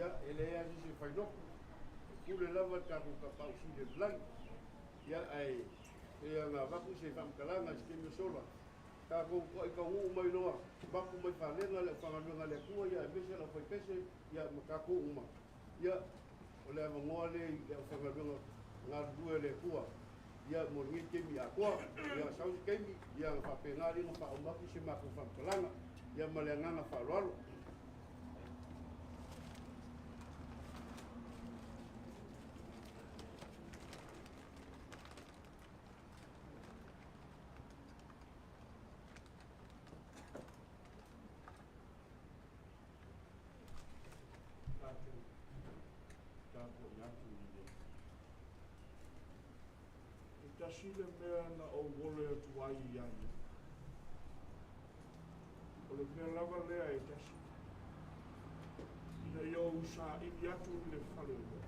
Ia, e leai lava se isi e fai lotu, e pule lava le tatou Tapaau Sili i le lagi. Ia, ae pei ona avatu se faamatalaga i se taimi ua sola, tatou toai taunuu mai loa, mapu mai falega le aufaigaluega a le Atua, ia aemaise le aufaipese, ia ma tatou uma. Ia, o le avanoa lea i le aufaigaluega galulue a le Atua, ia mo lenei taimi atoa. Ia, sau se taimi, ia ona faapena lea ona faauma atu se matou faamatalaga, ia ma le agaga faaaloalo. Tatou tapuai atu i le E tasi le mea na ou ole atu ai ia ia. O le mea lava lea e tasi. Ina ia ou saili atu i le fale lea.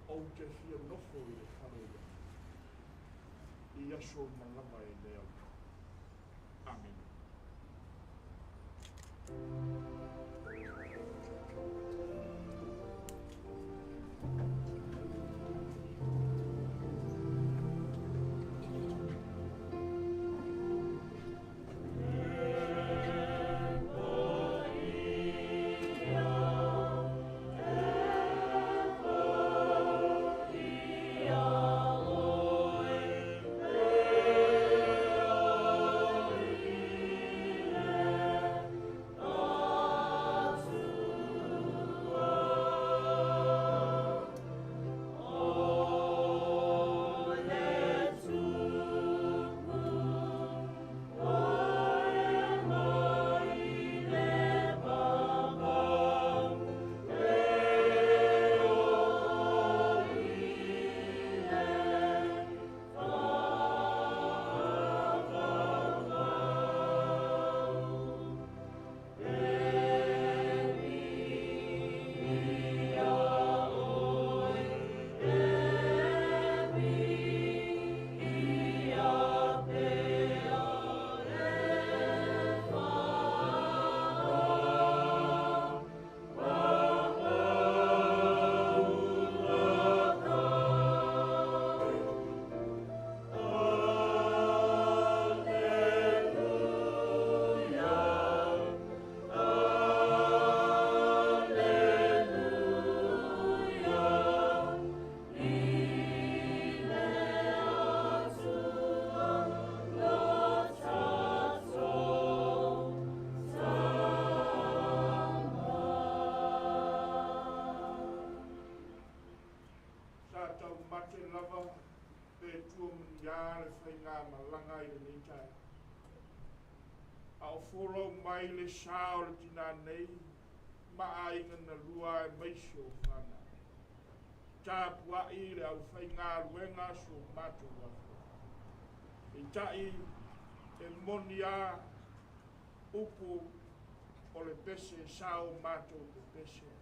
Ou te fia nofo i le fale lea. I aso uma lava e le aumai. Amene. Sa taumate lava pe tua manuia le faigamalaga i lenei taeao. A o folau mai le sa o le tinā nei ma aiga na lua aemaise o fanau. Tapuai le aufaigaluega a si o matou afioaga. Peitai e moni a upu o le pese sa o matou pepese ai.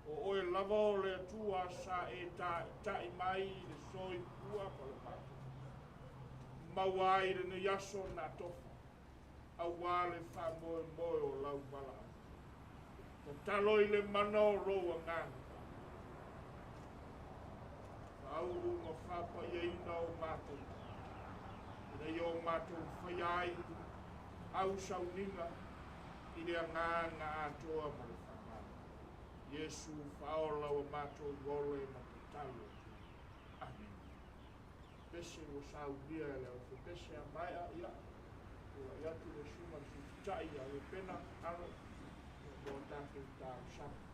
O oe lava o le Atua sa e taitai mai i le soifua ma le matou. Maua ai lenei aso na tofa, aua le faamoemoe o lau valaau. Tatalo i le mana o lou agaga, faaulu ma faapaiaina o matou, ina ia o matou faia ai au sauniga i le agaga atoa ma le faamalo. Iesu faaola ua matou ole ma tatalo atu. Amene. Pese ua saunia e le aufaipese a maea, ia, tulai atu le susuga i le Sui Taitai ia Lepena Alo mo a tatou talosaga.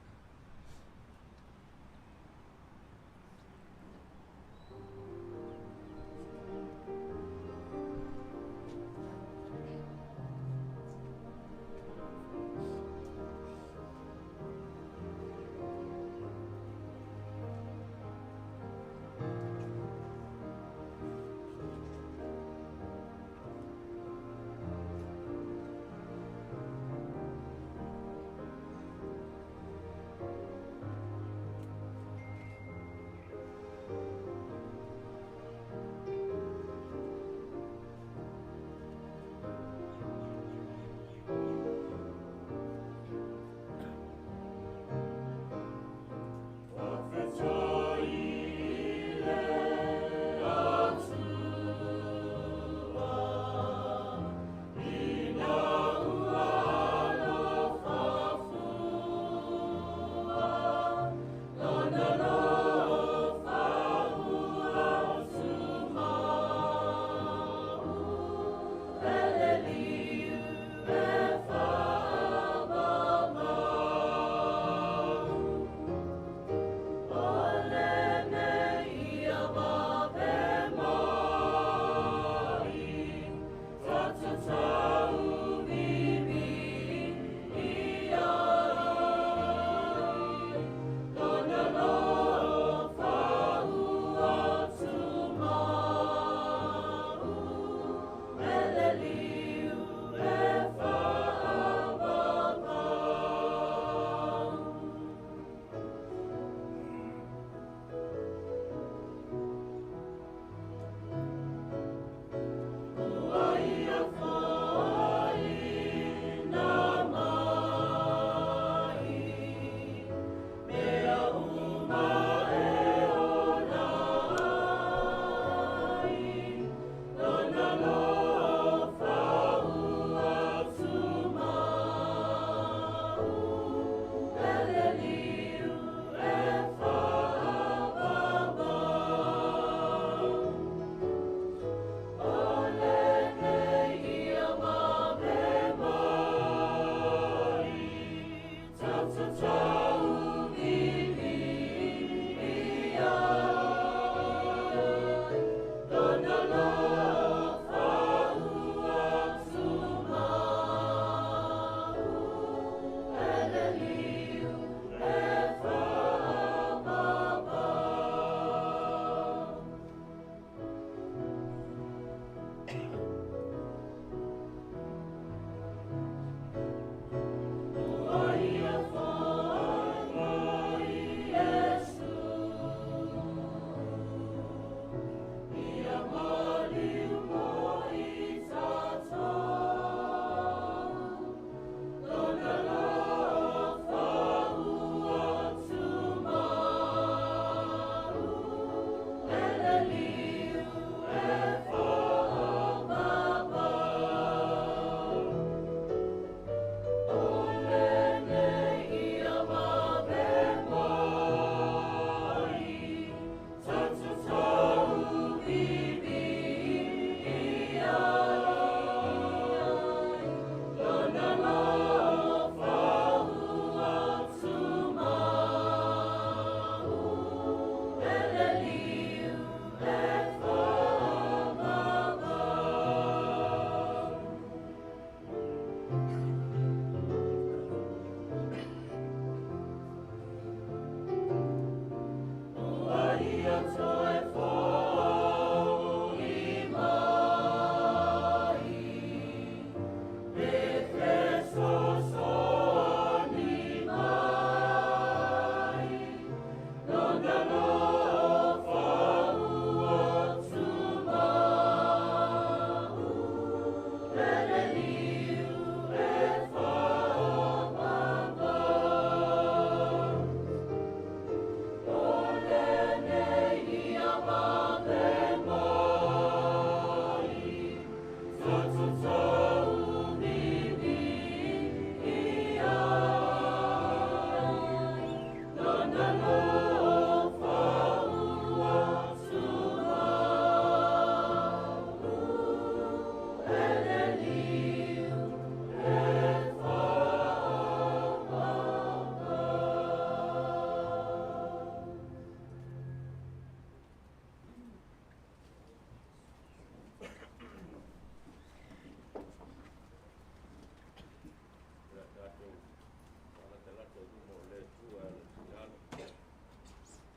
i luma o le Atua e ala i le tatalo.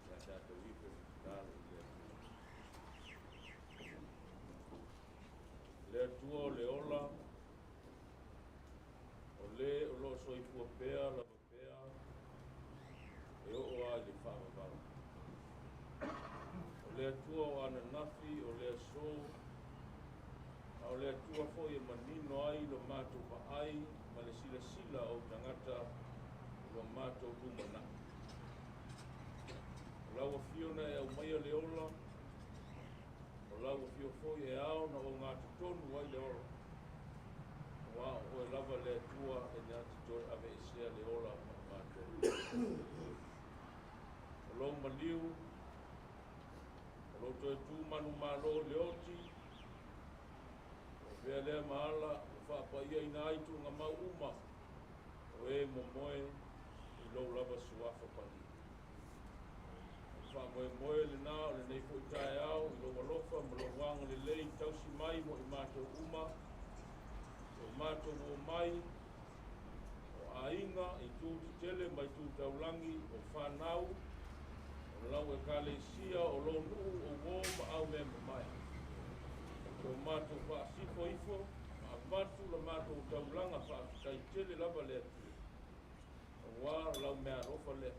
Ia tatou ifo i le tatalo i le Atua. Le Atua o le ola, o le o loo soifua pea lava pea, e oo lava i le faavavau. O le Atua o ananafi, o le aso, a o le Atua foi e manino ai lo matou vaai ma le silasila o tagata i lo matou lumanai. O lau afio na e aumaia le ola, o lau afio foi e ao na ogatotonu ai le ola. Aua o oe lava le Atua e na te toe aveesea le ola ma i matou. O lou maliu, o lou toe tu manumalo i le oti, o avea lea ma ala ua faapaiaina ai tuugamau uma o e momoe i lou lava suafa paia. O le faamoemoe lenā o lenei foi taeao i lou alofa ma lou agalelei tausi mai mo i matou uma, o matou omai, o aiga i itu tetele ma itu taulagi, o fanau, o lau ekalesia, o lou nuu, o uō ma au mea mamae. O matou faasifo ifo, ma avatu la matou taulaga faafetai tele lava le Atua. Aua lau meaalofa lea.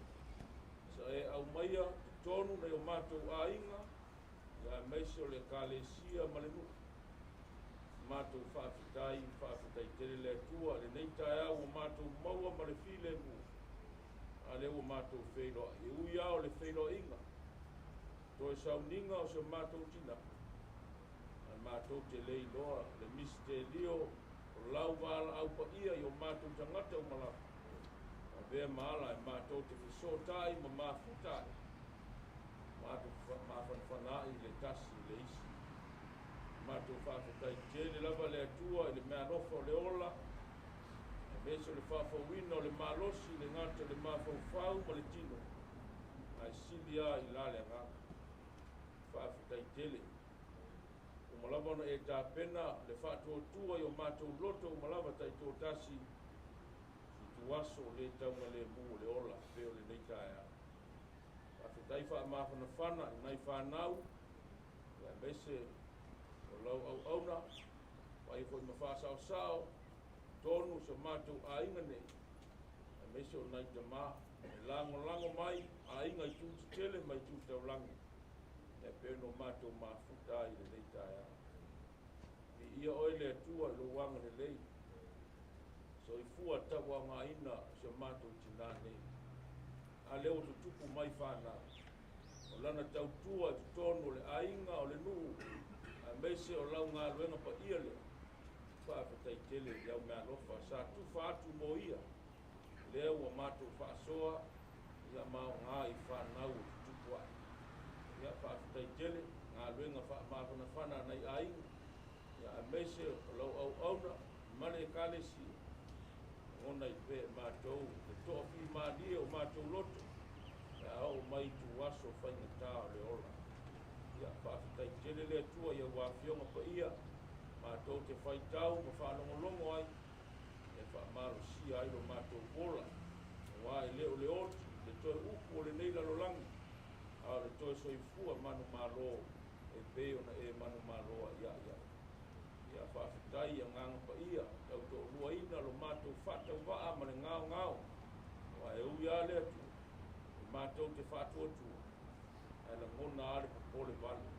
Sa e aumaia totonu nai o matou aiga, ia aemaise o le ekalesia ma le nuu. Matou faafetai, faafetai tele le Atua, lenei taeao ua matou maua ma le filemu, a lea ua matou feiloai. E ui lava o le feiloaiga, toe sauniga o se matou tina, ae matou te le iloa le misitelio o lau valaau paia i o matou tagata uma lava. Avea ma ala e matou te fesootai ma mafuta ai, matou mafanafana ai le tasi i le isi. Matou faafetai tele lava le Atua i le meaalofa o le ola, aemaise o le faafouina o le malosi i le gata o le mafaufau ma le tino, ae sili lava i la le agaga. Faafetai tele. Uma lava ona e tapena le faatuatua i o matou loto uma lava taitoatasi i tuaso o le taugalemu o le ola pei o lenei taeao. Faafetai faamafanafana i nai fanau, aemaise o lau auauna, vaai foi ma faasaosao tonu o si o matou aiga nei, aemaise o nai tamā e lagolago mai aiga i itu tetele ma itu taulagi, e pei ona matou mafuta ai i lenei taeao. Viia oe le Atua i lou agalelei, soifua tauaogaina o si o matou tinā nei. A lea ua tutupu mai fanau, o lana tautua i totonu o le aiga o le nuu, aemaise o lau galuega paia lea. Faafetai tele i au meaalofa sa tufa atu mo ia, lea ua matou faasoa ia maoga i fanau o tutupu ai. Ia faafetai tele galuega faamafanafana a nai aiga, ia aemaise o lau auauna ma le ekalesia. Lagona ai pea e matou le toafimalie o matou loto, pe a oo mai i tuaso faigata o le ola. Ia faafetai tele le Atua i au afioga paia, matou te faitau ma faalogologo ai, e faamalosia ai lo matou ola. Aua e le o le oti, le toe upu o lenei lalolagi, a o le toe soifua manumalo e pei ona e manumalo ai ia ia. Ia faafetai i agaga paia, tautoaluaina lo matou faatauvaa ma le gaogao. Aua e ui lava le Atua, e matou te faatuatua, ae lagona lava le popole vale.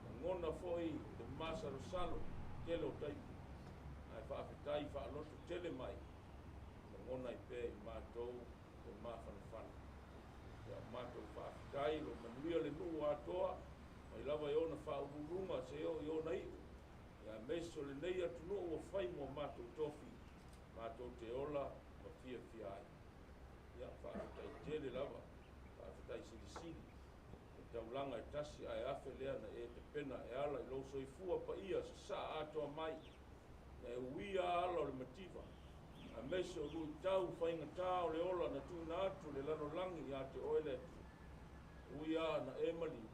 Lagona foi le masalosalo tele o taimi, ae faafetai faaloto tele mai, lagona ai pea i matou le mafanafana. Ia matou faafetai lo manuia le nuu atoa, mai lava i ona faauluuluga seia oo i ona iu. Ia aemaise o lenei atunuu ua fai mo matou tofi, matou te ola ma fiafia ai. Ia faafetai tele lava, faafetai silisili. Le taulaga e tasi ae afe lea na e tapena e ala i lou soifua paia sasaa atoa mai. Na e uia ala o le mativa, aemaise o luitau faigata o le ola na tuuina atu le lalolagi ia te oe le Atua. Ui lava na e maliu,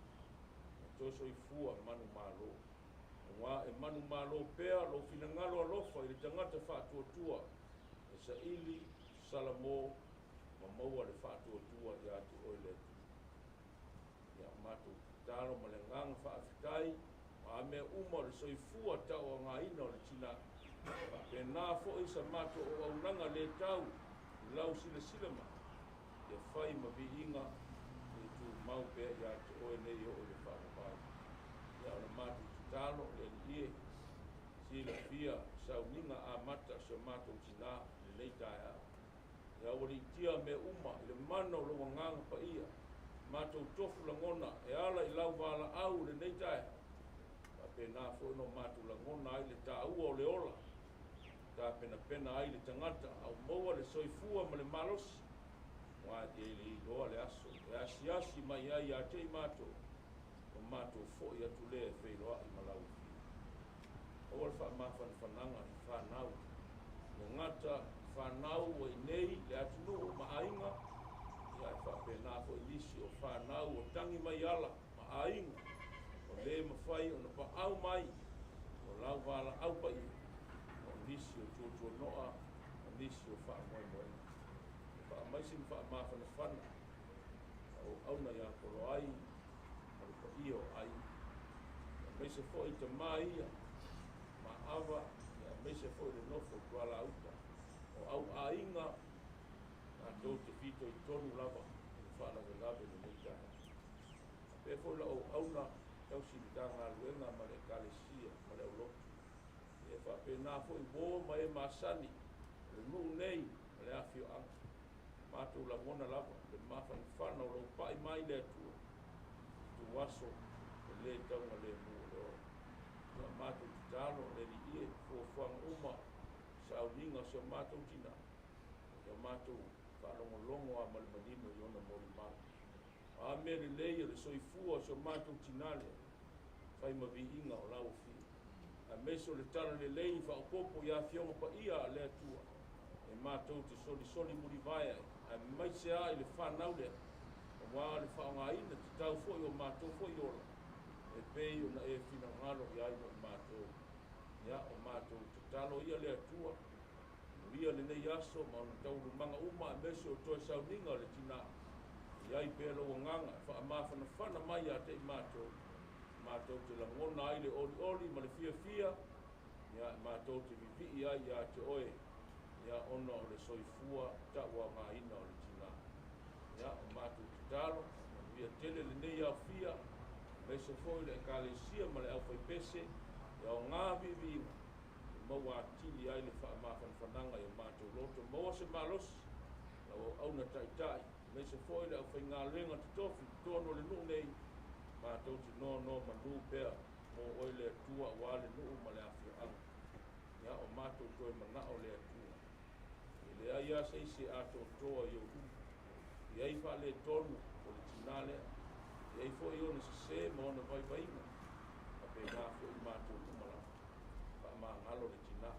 na toe soifua manumalo. Aua e manumalo pea lou finagalo alofa i le tagata faatuatua, e saili, salamo ma Tatalo ma le agaga faafetai o a mea uma o le soifua tauaaogaina o le tinā. Faapena foi sa matou auaunaga le tau i lau silasila mai, ia fai ma viiga ia tumau pea ia te oe nei oo i le faavavau. Ia o le matou tatalo le Alii e, silafia sauniga amata o si o matou tinā i lenei taeao. Ia aualiitia mea uma i le mana o lou agaga paia, matou tofu lagona e ala i lau valaau i lenei taeao. Faapena foi ona matou lagona ai le taua o le ola, tapenapena ai le tagata au maua le soifua ma le malosi, aua e te le iloa le aso e asiasi mai ai ia te i matou, o matou foi atu lea e feiloai ma lau afio. Aua le faamafanafanaga i fanau, le gata i fanau ua i nei le atunuu ma aiga, ia e faapena foi nisi o fanau o tagi mai ala ma aiga, o le mafai ona paau mai o lau valaau paia, o nisi o tuatuanoa, o nisi o faamoemoega. E faamaisi ma faamafanafana o auauna ia Poloai ma le paia o aiga. Aemaise foi tamā ia maava, aemaise foi le nofo tualauta o au aiga tatou te fitoitonu lava i le faalavelave lenei taeao. Faapea foi lau auauna tausi Matagaluega ma le Ekalesia ma le aulotu. E faapena foi uo ma e masani o le nuu nei ma le afioaga. Matou lagona lava le mafanafana o lou pai mai le Atua i tuaso e le taugalemu o le ola. Ia matou tatalo le Alii e, fuafuaga uma sauniga o si o matou tinā, ia matou faalogologo a ma le manino i ona molimau. O a mea lelei o le soifua o si o matou tinā lea, fai ma viiga o lau afio. Aemaise o le tala lelei faaopoopo i afioga paia a le Atua, e matou te solisoli mulivae ai, aemaise lava i le fanau lea, aua le faaaogaina tatau foi o matou foi ola, e pei ona e finagalo i ai mo i matou. Ia, o matou tatalo ia le Atua, manuia lenei aso ma ona taualumaga uma, aemaise o toe sauniga o le tinā. I ai pea lou agaga e faamafanafana mai ia te i matou, matou te lagona ai le olioli ma le fiafia, ia matou te vivii ai ia te oe, ia ona o le soifua tauaaogaina o le tinā. Ia, o matou tatalo, manuia tele lenei aofia, aemaise foi le Ekalesia ma le aufaipese, ia aoga viiviiga, e maua atili ai le faamafanafanaga i o matou loto, maua se malosi, lau auauna taitai, aemaise foi le aufaigaluega totofi i totonu o le nuu nei, matou te nonomanu pea mo oe le Atua aua le nuu ma le afioaga. Ia, o matou toe manao le Atua. E leai lava se isi e atoatoa i ou luma. E i ai faaletonu o le tinā lea. E i ai foi ona sesē ma ona vaivaiga. Faapena foi matou uma lava. Faamagalo le tinā.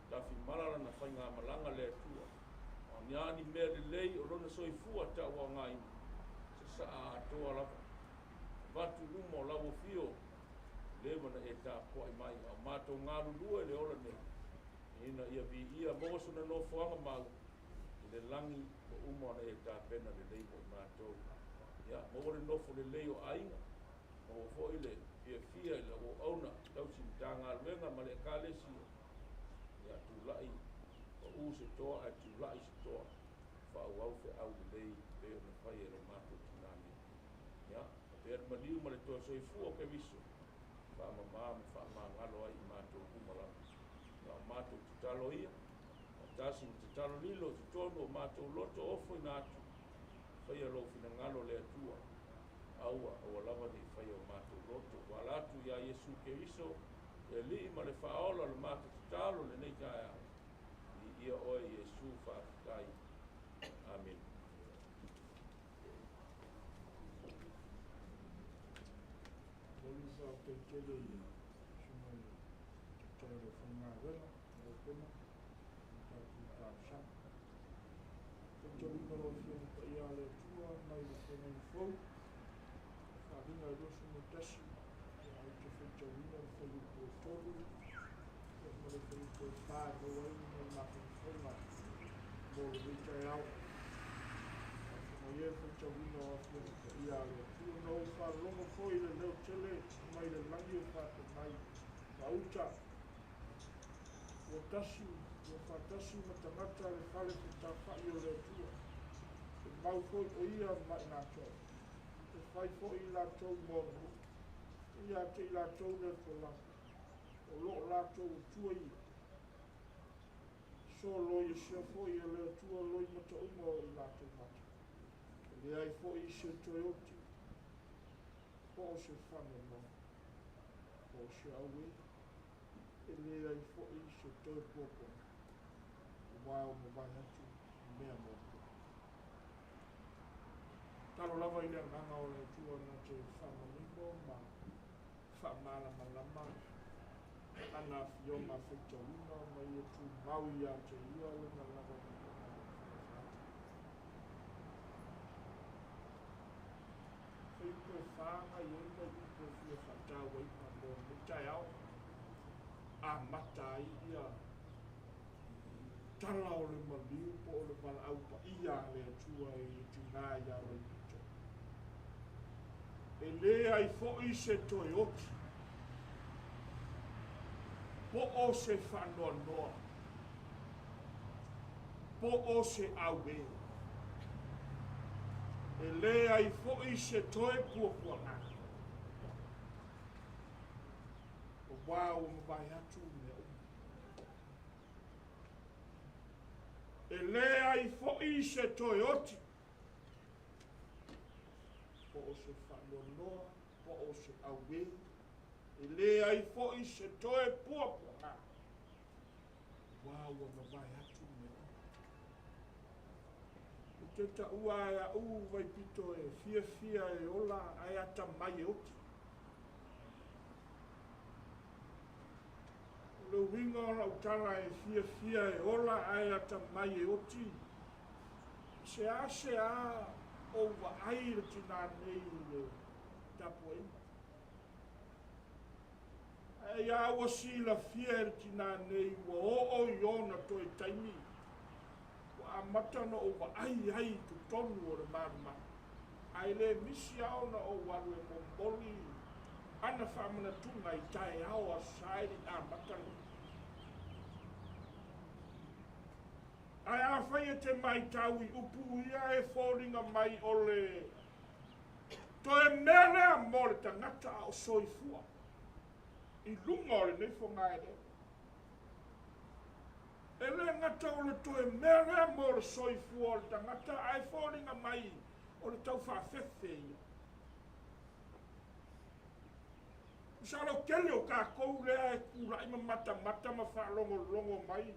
Tafimala lana faigamalaga le Atua. O ni a ni mea lelei o lona soifua tauaaogaina, sasaa atoa lava. Avatu i luma o lau afio, leva na e tapuai mai, a o matou galulue le ola nei, ina ia viia maua sona nofoaga mau i le lagi ua uma ona e tapena lelei mo i matou. Ia, maua le nofo lelei o aiga, maua foi le fiafia i lau auauna tausi Matagaluega ma le Ekalesia. Ia, tulai pau se toa ae tulai se toa, faaauau feau lelei pei ona fai e lo matou tinā nei. Ia, faapea le maliu ma le toe soifua o Keriso, faamama ma faamagalo ai i matou uma lava. Ia, o matou tatalo ia, faatasi ma tatalo lilo i totonu o matou loto ofoina atu, faia lou finagalo le Atua, aua, aua lava ne i faia o matou loto. Ua ala atu ia Iesu Keriso, le Alii ma le Faaola o le matou tatalo lenei taeao. Viia oe Iesu, faafetai. Amene. Momoli faafetai tele i le susuga i le Taitai o le aufaigaluega lau Afioga ma tatou talosaga. Faitauina lau Afioga Paia a le Atua mai le Feagaiga Fou, faaaliga e 21, ia ou te faitauina le fuaiupu e 3 ma le fuaiupu e 4 e maua ai nai mafaufauga mo lenei taeao. Paia e faitauina o Afioga Paia a le Atua. Na ou faalogo foi i le leo tele mai le lagi o faapea mai, Gauta, ua tasi, ua faatasi ma tagata le fale fetafai o le Atua. E mau foi o ia ma i latou. E fai foi i latou mo nuu. E ia te i latou le folauga. O loo latou Atua ia. Soloi e sia foi e le Atua loimata uma o i latou mata. E leai foi se toe oti, po o se faanoanoa, po o se auē, e leai foi se toe puapuaga, aua ua mavae atu mea muamua. Talo lava i le agaga o le Atua na te faamanino ma faamalamalama ana afioga faitauina ma ia tumau ia te ia lona lava manaoga o le faafofoga. Fuaiupu e 4 na i ai nai upu e fia faatauaina mo lenei taeao, amata ai ia tala o le maliu po o le valaau paia a le Atua i le tinā ia Vaipito. E leai foi se toe oti, po o se faanoanoa, po o se auē. E leai foi se toe puapuaga. Aua ua mavae atu mea uma. E leai foi se toe oti, po o se faanoanoa, po o se auē. E leai foi se toe puapuaga. Aua ua mavae atu mea uma. Ou te taua e au Vaipito e fiafia e ola ae atamai e oti. O le uiga o lau tala e fiafia e ola ae atamai e oti. Se a se a ou vaai le tinā nei i le tapuaiga. Ae ia ua silafia e le tinā nei ua oo i ona toe taimi. Ua amata na ou vaai ai i totonu o le malumalu. Ae le misi lava ona ou alu e momoli ana faamanatuga i taeao o aso Sa e le i amata le. Ae afai e te matau i upu ia e foliga mai o le toe mea lea mo le tagata a o soifua i luga o lenei fogaeleele. E le gata o le toe mea lea mo le soifua o le tagata, ae foliga mai o le taufaafefe ia. Masalo tele o tatou lea e tulai ma matamata ma faalogologo mai.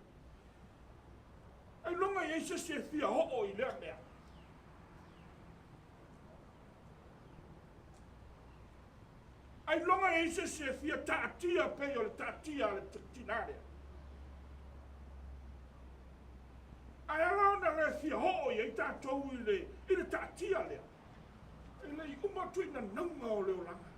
Ailoga e i ai se isi e fia oo i lea mea. Ailoga e i ai se isi e fia taatia pei o le taatia a le tinā lea. Ae ala ona le fia oo i ai tatou i le, i le taatia lea. E le i uma atu i nanauga o le olaga.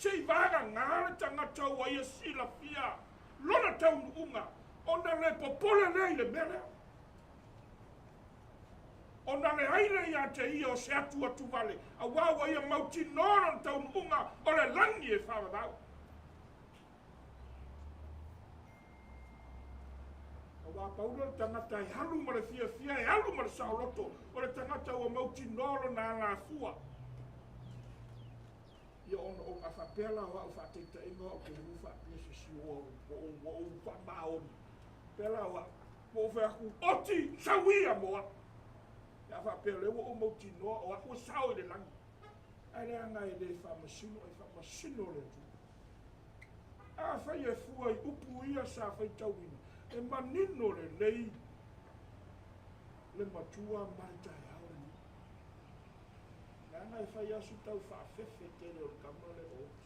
Se i vagagā le tagata ua ia silafia lona taunuuga, ona le popole lea i le mea lea. Ona leai lea ia te ia o se atuatuvale, aua ua ia mautinoa lona taunuuga o le lagi e faavavau. Aua pau lea o le tagata e alu ma le fiafia, e alu ma le saoloto, o le tagata ua mautinoa lona alafua. Ia ona ou a faapea la o au faataitaiga o au te ulu faapea se si ua ua ou faamaoni. Pea la o au, ua ou fai atu, oti, sau ia mo au. Pe a faapea o lea ua ou mautinoa o au e sao i le lagi. Ae leaga e le faamasino, e faamasino le Atua. Afai e fua i upu ia sa faitauina, e manino lelei le matua ma le taeao lenei. Leaga e fai lava si tau faafefe tele o le tama lea o Oti.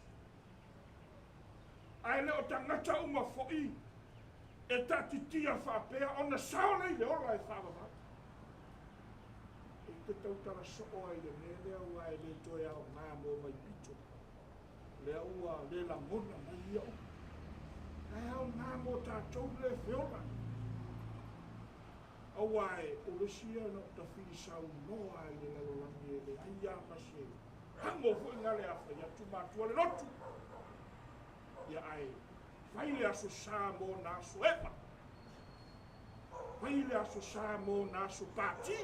Ae le o tagata uma foi e taatitia faapea ona sao lea i le ola e faavavau. E te tautala soo ai i le mea lea aua e le toe aoga mo Vaipito. Lea ua le lagona mai ia upu. Ae aoga mo tatou le feola. Auā e o le isi ia na ou tafilisaunoa ai i le lalolagi e leai lava ma se ago foi na le a fai atu matua le lotu. Ia ae fai le aso sa mo na aso eva. Fai le aso sa mo na aso pati.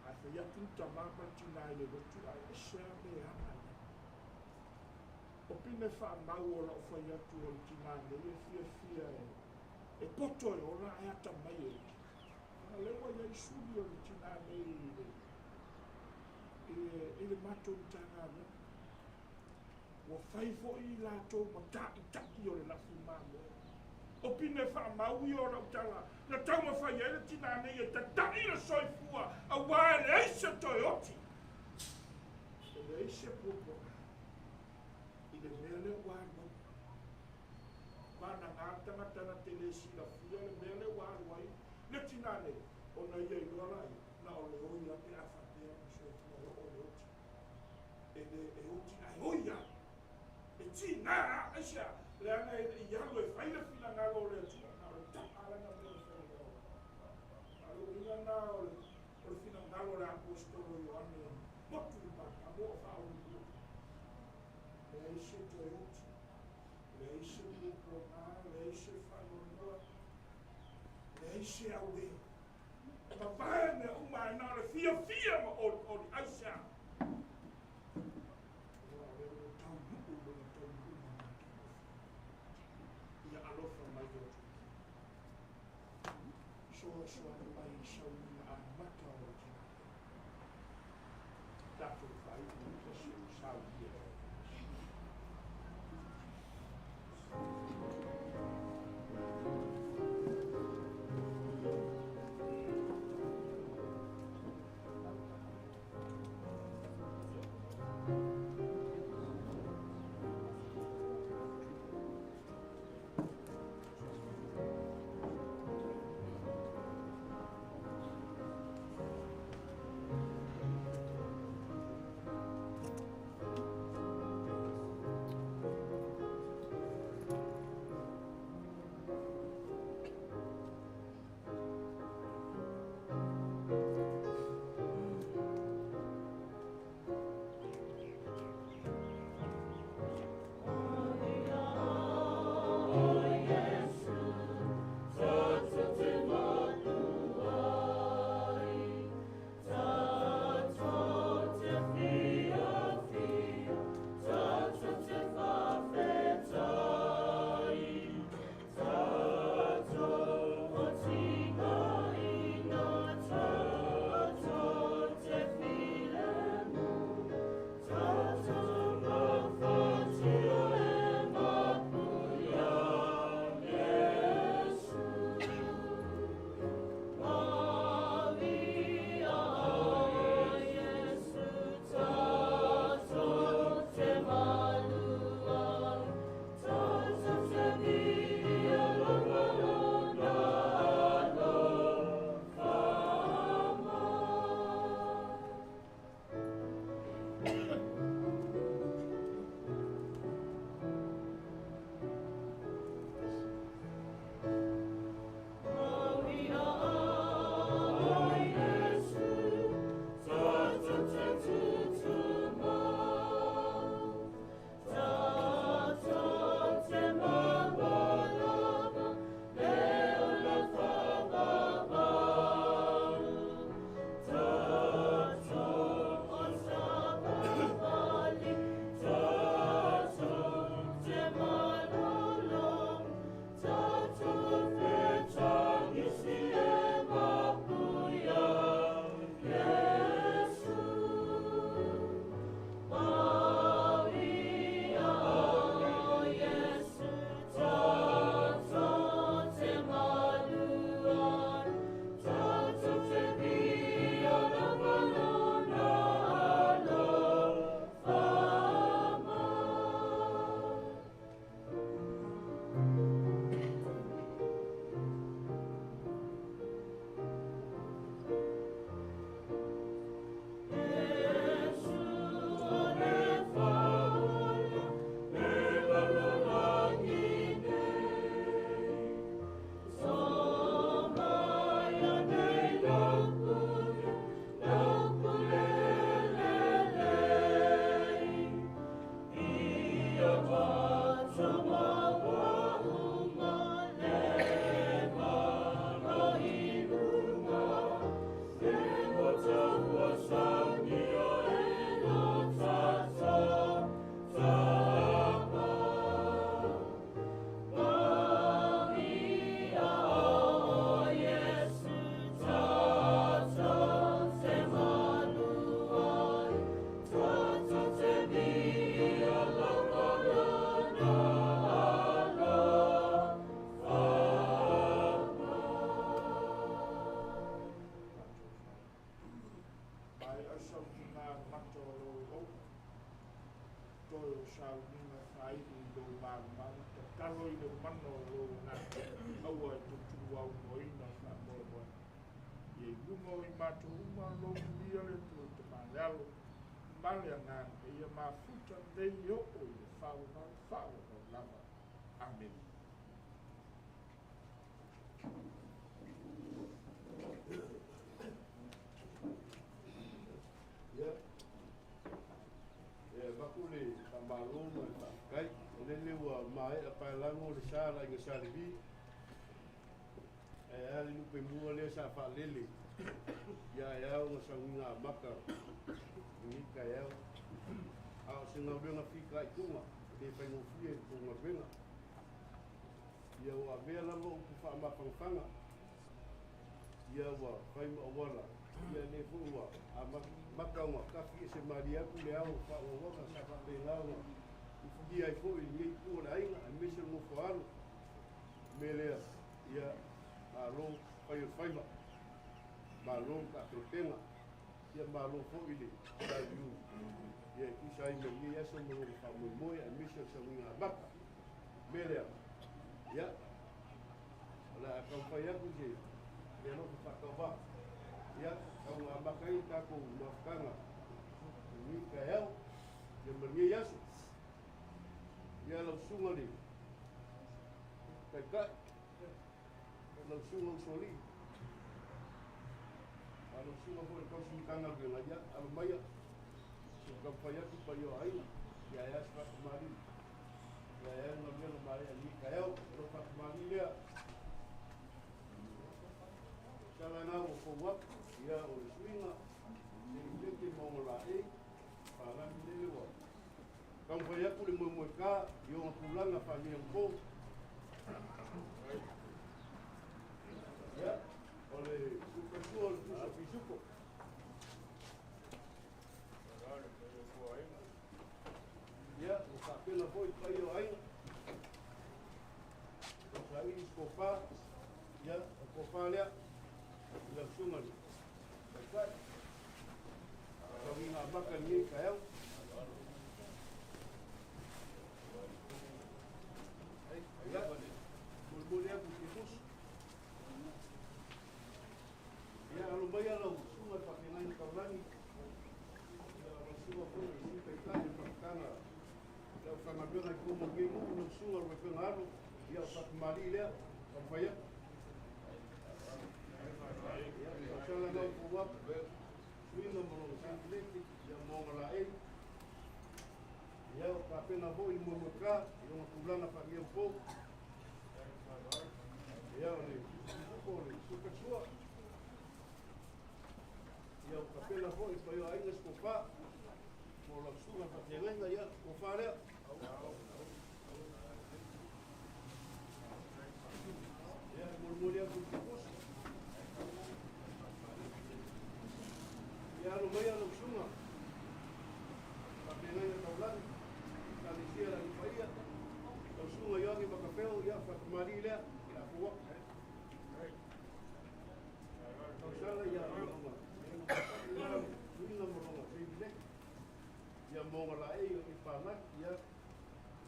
Ae fai atu le tamā ma le tinā i le lotu ae ese lava mea e aga i ai. O pine faamau o lau fai atu o le tinā nei e fiafia e poto e ola ae atamai e oti. Ona o lea ua i ai suli o le tinā nei i le matou Matagaluega. Ua fai foi i latou ma ta'ita'i o le lafu mamoe. O pine faamau ia o lau tala na taumafai ai le tinā nei e tata'i le soifua auā e leai se toe oti. E leai se puapuaga i le mea lea ua alu ai. Vanaga le tagata na te le silafia le mea lea ua alu ai le tinā nei, ona ia iloa laia, na o le oi lava pe a faapea ona soifua e oo le oti. E le e oti ae oi lava. E tiga lava, aisea? Leaga e le i alu e fai le finagalo o le Atua, na o le ta'a lana mea e fai e oe. A o le uiga lena o le finagalo o le Aposetolo Ioane e motu i Patamo o faauluulu. Leai se toe oti, leai se puapuaga, leai se faanoanoa, leai se auē. Mavae mea uma ae na o le fiafia ma olioli. Aisea? Aua o lea ua taunuu lona taunuuga matagofie. Ia alofa mai le Atua. Soasoani mai i le sauniga amata o le tinā. Tatou faaiu i le pese ua saunia e le Ekalesia. oe o sauniga faaiu i lou malumalu, tatalo i le mana o lou agaga, aua e tutuluaunoaina faamoemoega. Ia i luga o i matou uma lou mulia le Atua i Tamā le Alo ma le Agaga Paia mafuta nei oo i le faavavau, faavavau lava. Amene. Ia, e avatu le faamalo ma le faafetai, o lele ua maea paelago le sa le aiga Sa Levi, ae a le lupe mua lea sa faalele, ia ae ao ona sauniga amata lenei taeao. A o se galuega fitaituga, e le faigofie i le tou galuega. Ia ua avea lava upu faamafanafana, ia ua fai ma auala, ia lea foi ua amata ona tafi ese malie atu le ao faaauauaga sa faapena ona ufugia ai foi lenei itu o le aiga, aemaise le nofo a alo. O le mea lea, ia malo fai o le faiva, malo le taapelepega, ia malo foi le lailiu, ia e tusa ai ma lenei aso ma lona faamoemoe, aemaise o le sauniga amata. O le mea lea, ia, o le a taumafai atu se meaalofa faatauvaa, ia, tau amata ai le tatou mafutaga i lenei taeao, ia ma lenei aso. Ia lau susuga le Taitai, lau susuga Usoalii, a lau susuga foi le tausi Matagaluega, ia, alo maia, se i taumafai atu paia o aiga, ia ae a se faatamalii, ia ae a le galuega maea i lenei taeao, o lau faatamalii lea. Sala na ua fou atu, ia o le suiga, se i lete ma ona laei, palagi lele ua taumafai atu le moemoetā i ona tulaga faaneionapo. Ia, o le sukaisua o le pusa pisupo. Ia, ua faapena foi le paia o aiga. O saili se kofa, ia, o kofa lea, i lau susuga le Taitai. Tauiga amata lenei taeao. Ia, molimoli atu i Timusi. Ia, alo maia lau susuga le faafeagaiga taulagi. Ia, lau susuga foi le Sui Taitai o le Faafitaga, lau fagaluega i tua ma lenei nuu, lau susuga le Uefuega Alo, ia o faatamalii lea, taumafai atu. Ia, tausala lau fou atu, suiga ma lona singileti, ia ma ona laei. Ia, o tapena foi le moemoetā i ona tulaga faaneionapo. Ia, o le pisupo o le sukasua. Ia, o tapena foi paia o aiga se kofa. Mo lau susuga faafeagaiga, ia, kofa lea. Ia, molimoli atu i Timusi. Ia, alo maia lau susuga faafeagaiga taulagi, Ekalesia le Alii Paia, lau susuga Ioane Makafeo, ia, faatamalii lea, o le a fou atu. Tausala ia lona suiga ma lona singileti, ia ma ona laei o i palagi, ia,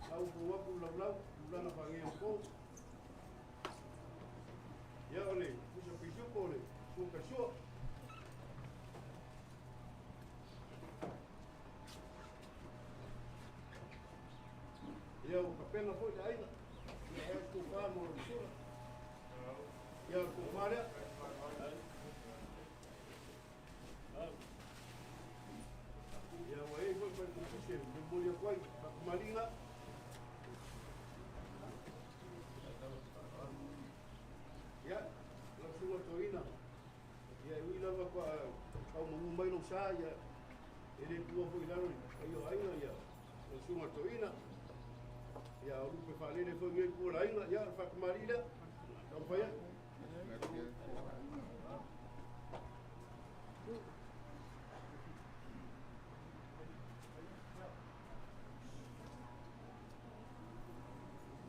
lau fou atu laulau, tulaga faaneionapo. Ia, o le pusa pisupo o le sukaisua. Ia, ua tapena foi le aiga, ia ae se tofa mo lau susuga. Ia, o le tofa lea. Ia, ua i ai foi ma le tusi e molimoli atu ai, faatamaliga. Ia, lau susuga toeaina, ia e ui lava tau manu mai lou sa, ia, e le tuua foi i lalo i paia o aiga, ia, lau susuga toeaina. Ia, o lupe faalele foi lenei itu o le aiga, ia, o le faatamalii lea, taumafai atu.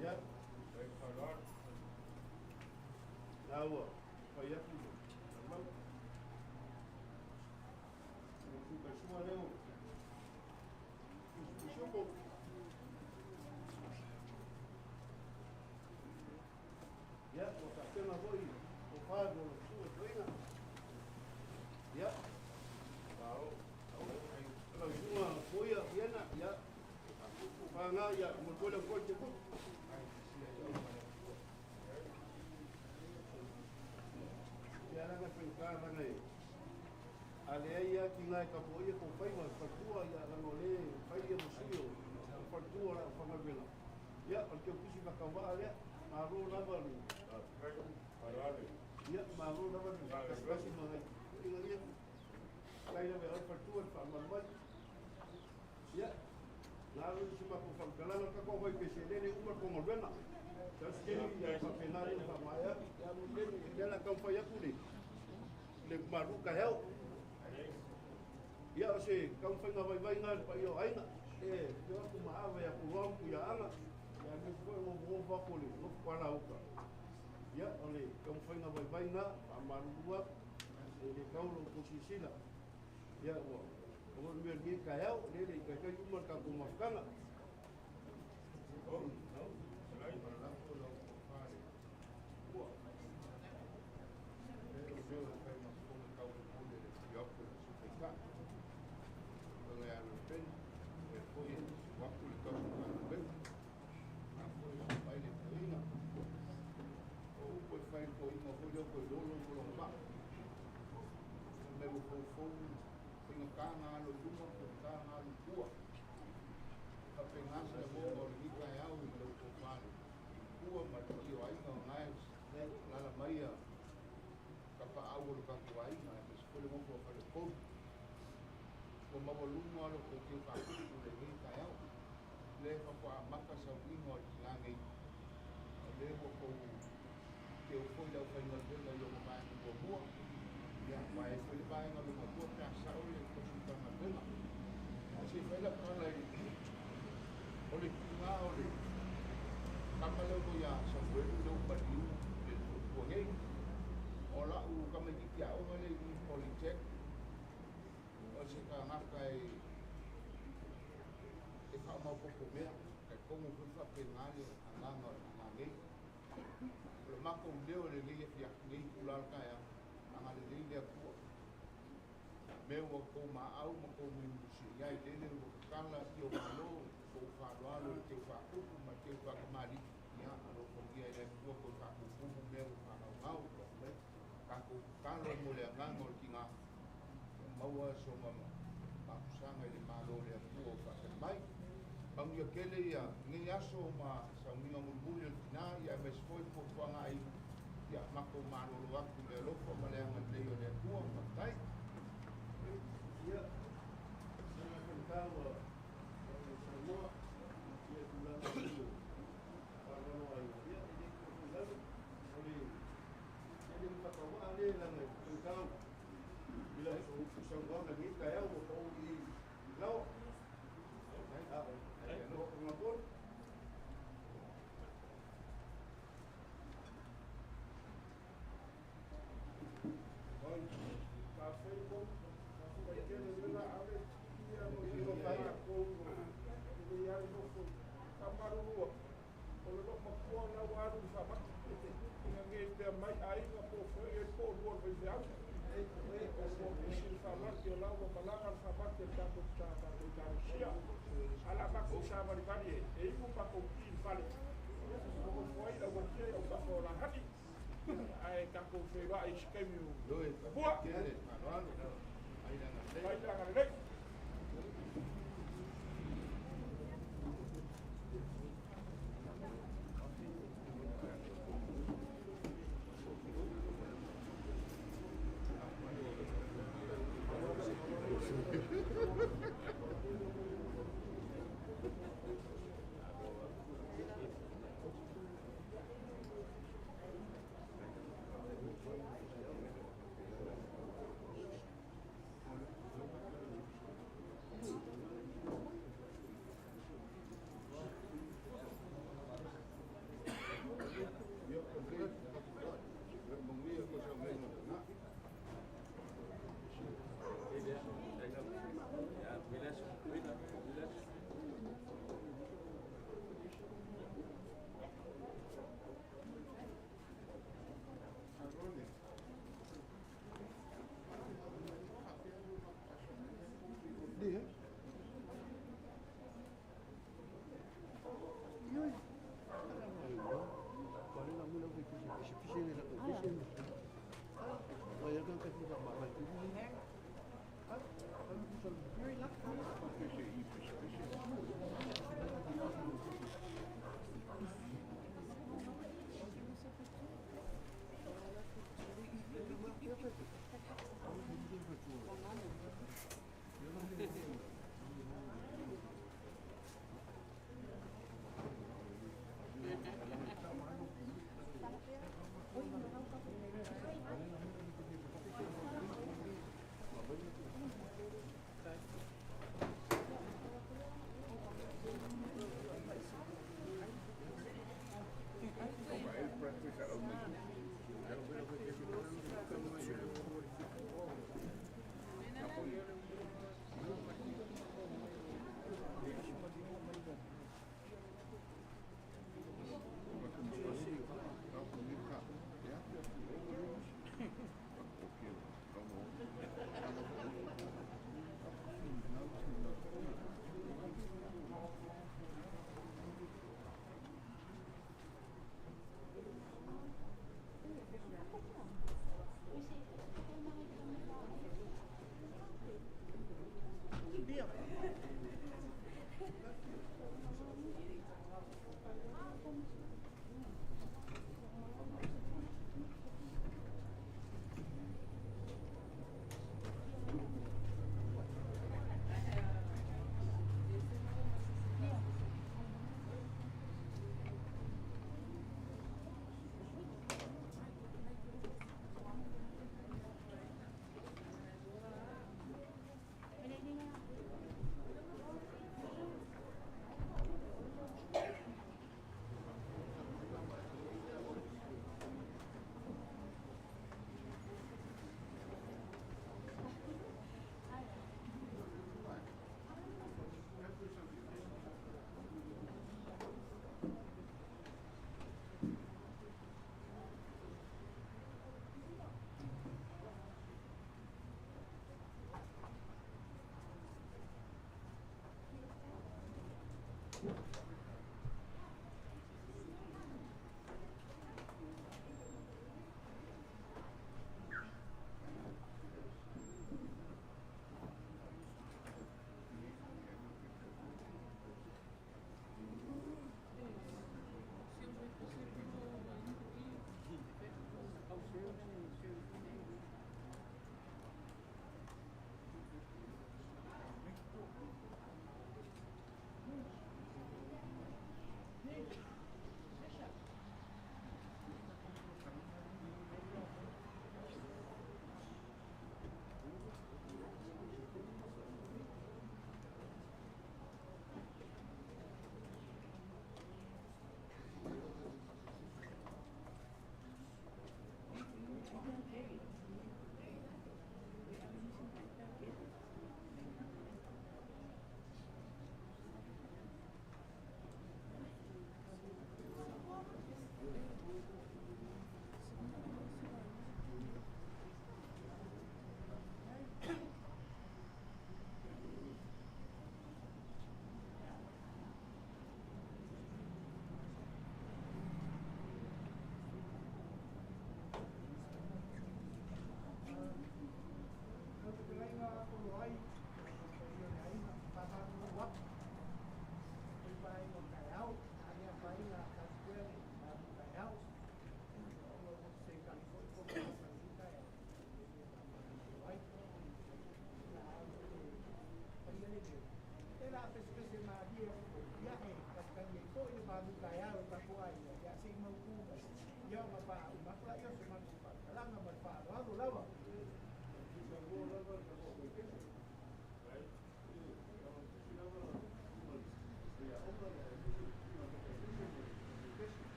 Ia, la ua fai atu le laulau. O sukaisua lea o pisupo. aiga foi o fa mo lo su e toina. Ia. Lau susuga Foia Fiena, ia. Fa ia mo ko le ko te ko. Ia la ka ka la ngai. Ale ia ki ngai ka po ia ko fai ma fatua ia la no le fai ia mo sio. Fatua la fa ngavela. Ia o te kusi ba ka wa le malo lava le. Ia malo lava le. Kasi ma ngai. Inga ia. Kai la ve fatua fa mal. Ia. La lu si ma ko fa kala ka ko hoi pe se le uma ko ngolena. Sa se ni ia fa penari fa ma ia. Ia mo le ia la ka fa ia ku le. Le malu ka heo. Ia o se kaumawhainga vai vai ngā pa ia aina. E, te aku maawa ia ku roa ia anga. Ia me fue o mo va ko le no pa la uka. Ia o le kaumawhainga vai vai ngā pa marua e le kaulo ko sisila. Ia o o me ni ka heo le le ka ka uma ka ko mafkanga.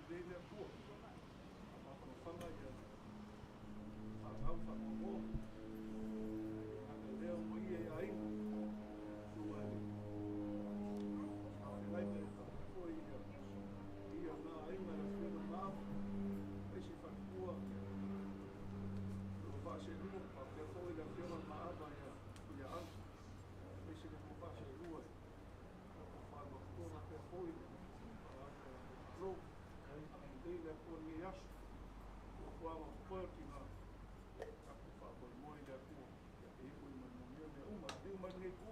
Le ia whaangau whaangoa. Anga leo mo ia i aiga. Sunga le. Whaafengai me whaafoi ia. Ia ngā aiga le whina maawa. Eisi whatukua. Lo whaaselua. Whaapea foi le whina maawa ia. Ia au. Eisi le mo whaaselua. Whaamakutoa pea foi. Whaafengai. Nei le atua nei aso. Ua fuama fofoe o tina. Taku whaamoemoe le atua. Ia te iu i manuia mea uma. Iu mai nei ku.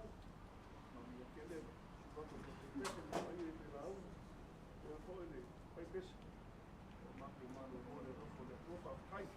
Manuia tele. Sulato ko te pese me mai e te launa. Ia foi le pai pese. O maku malo mo le rofo le atua whaafetai.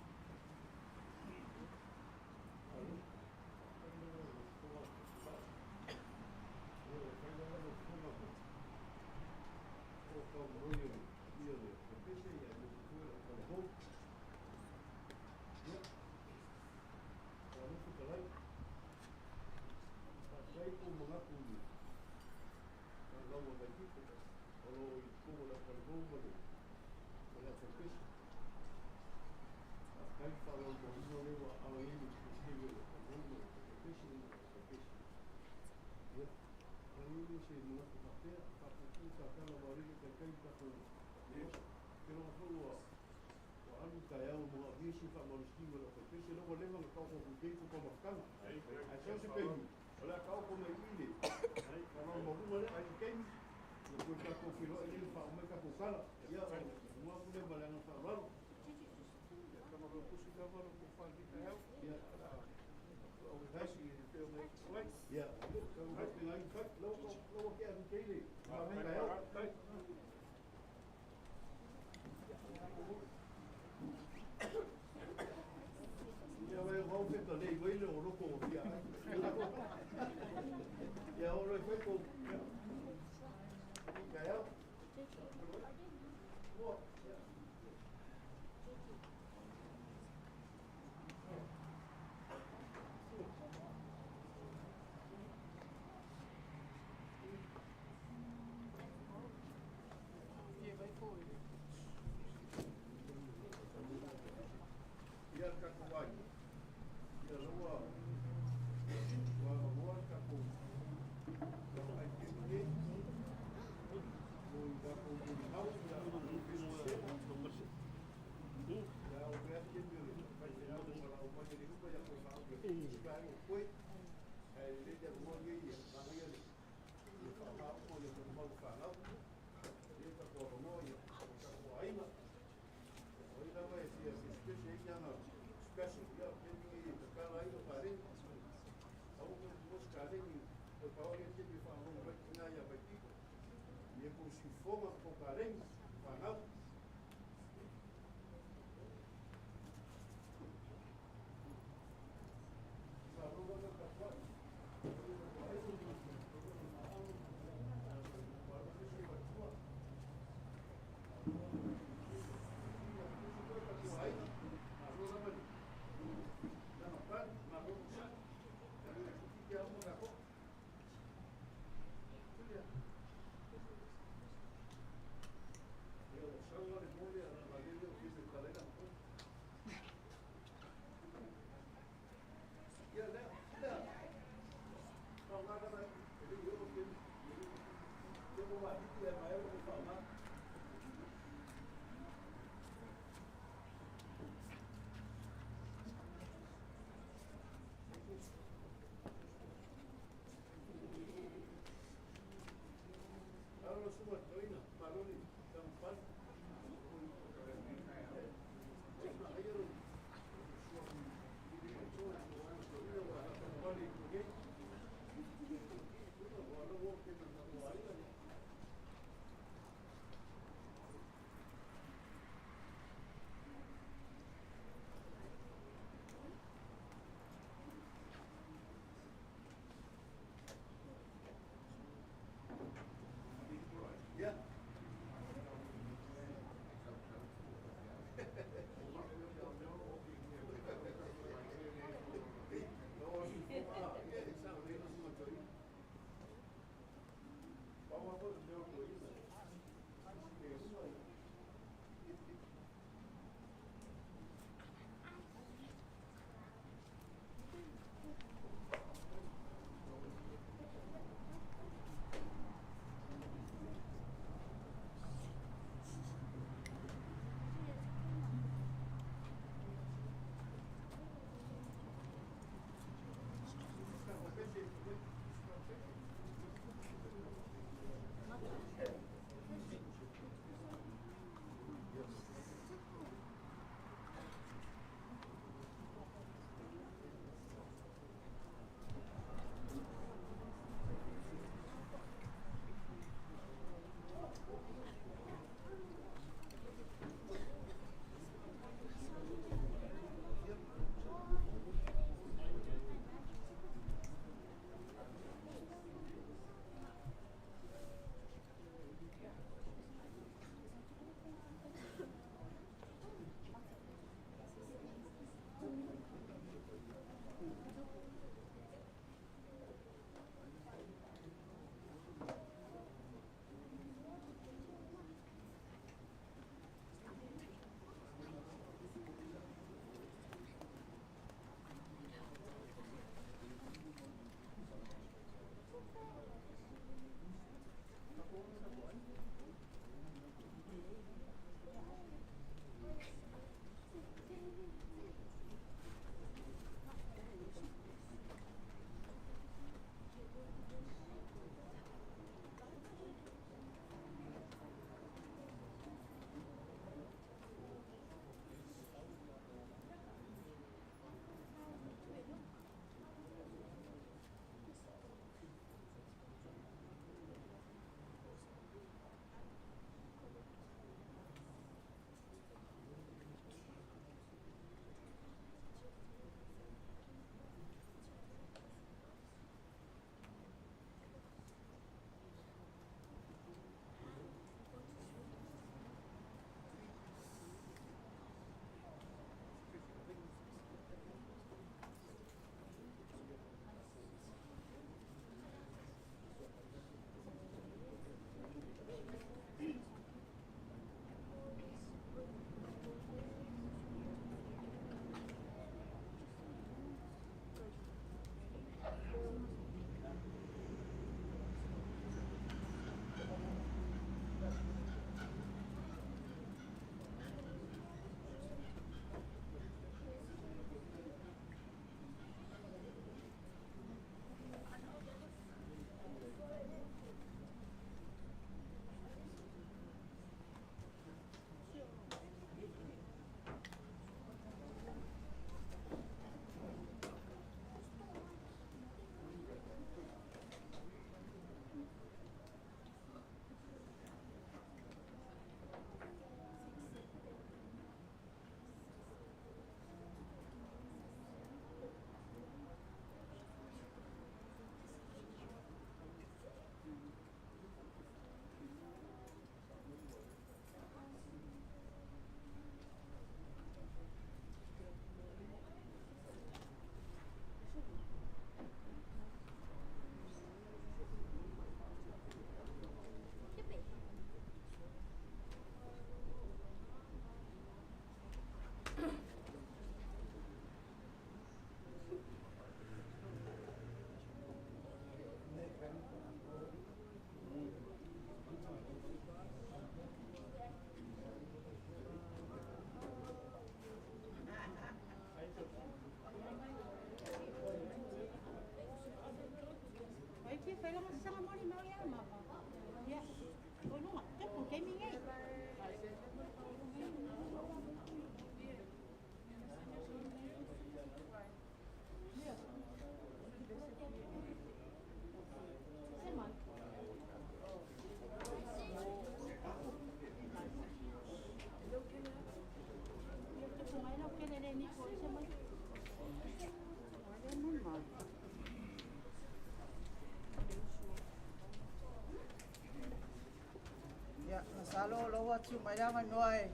ua tuu mai le avanoa e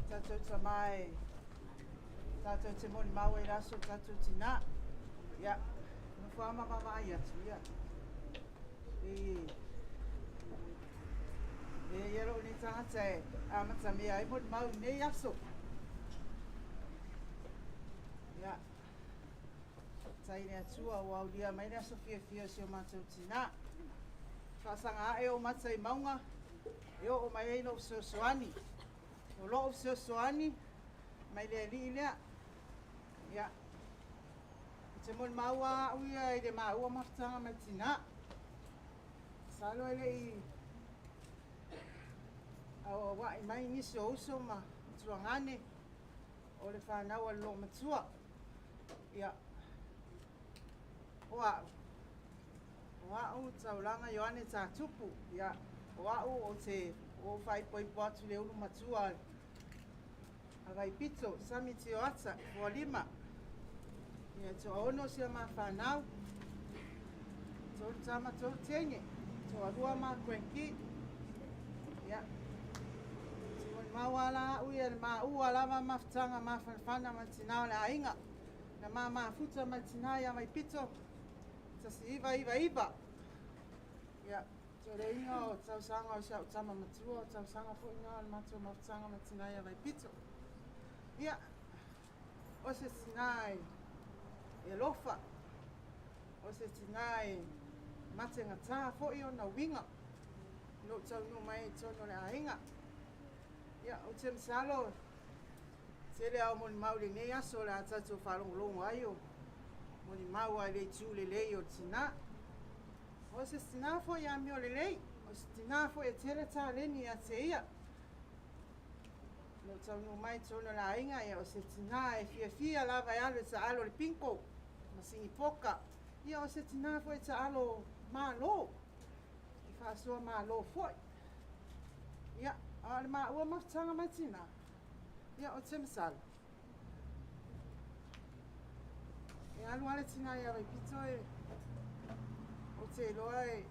tatou tamā e tatou te molimau ai i le aso o tatou tinā. Ia, nofo lava ma vaavaai atu, ia, pei e ia lou nei tagata e amatamea ai molimau i lenei aso. Ia, faafetai i le Atua ua aulia mai le aso fiafia o si o matou tinā. Faasaga ae ou mata i mauga e oo mai ai lou fesoasoani. O lou fesoasoani mai le Alii lea. Ia, ou te molimau lava au ia i le maua mafutaga ma le tinā. Masalo e le i auauai mai nisi o uso ma tuagane o le fanau a le loomatua. Ia, o au, o au Taulaga Ioane Tatupu. Ia, o au ou te ou faaipoipo atu i le ulu matua a Vaipito, Sami Tioata, Fualima. Ia, toaono si a ma fanau, tolu tama, tolu teine, toalua ma grandkid. Ia, te molimau ala au ia le maua lava mafutaga mafanafana ma le tinā o le aiga. Na ma mafuta ma le tinā ia Vaipito, 1999. Ia, te le iga o tausaga o si au tama matua, o tausaga foi na o le matou mafutaga ma le tinā ia Vaipito. Ia, o se tinā e alofa, o se tinā e mategatā foi ona uiga, lou taunuu mai ai i totonu o le aiga. Ia, ou te masalo, tele ao molimau i lenei aso o le a tatou faalogologo ai o molimau a le itu lelei o le tinā. O se tinā foi amio lelei, o se tinā foi e tele taleni ia te ia. Lou taunuu mai i totonu o le aiga, ia o se tinā e fiafia lava e alu e taalo le bingo ma sigi poka. Ia o se tinā foi e taalo malo, e faasoa malo foi. Ia, a o le maua mafutaga mai tinā, ia o te masalo. E alu lava le tinā ia Vaipito e o te iloa e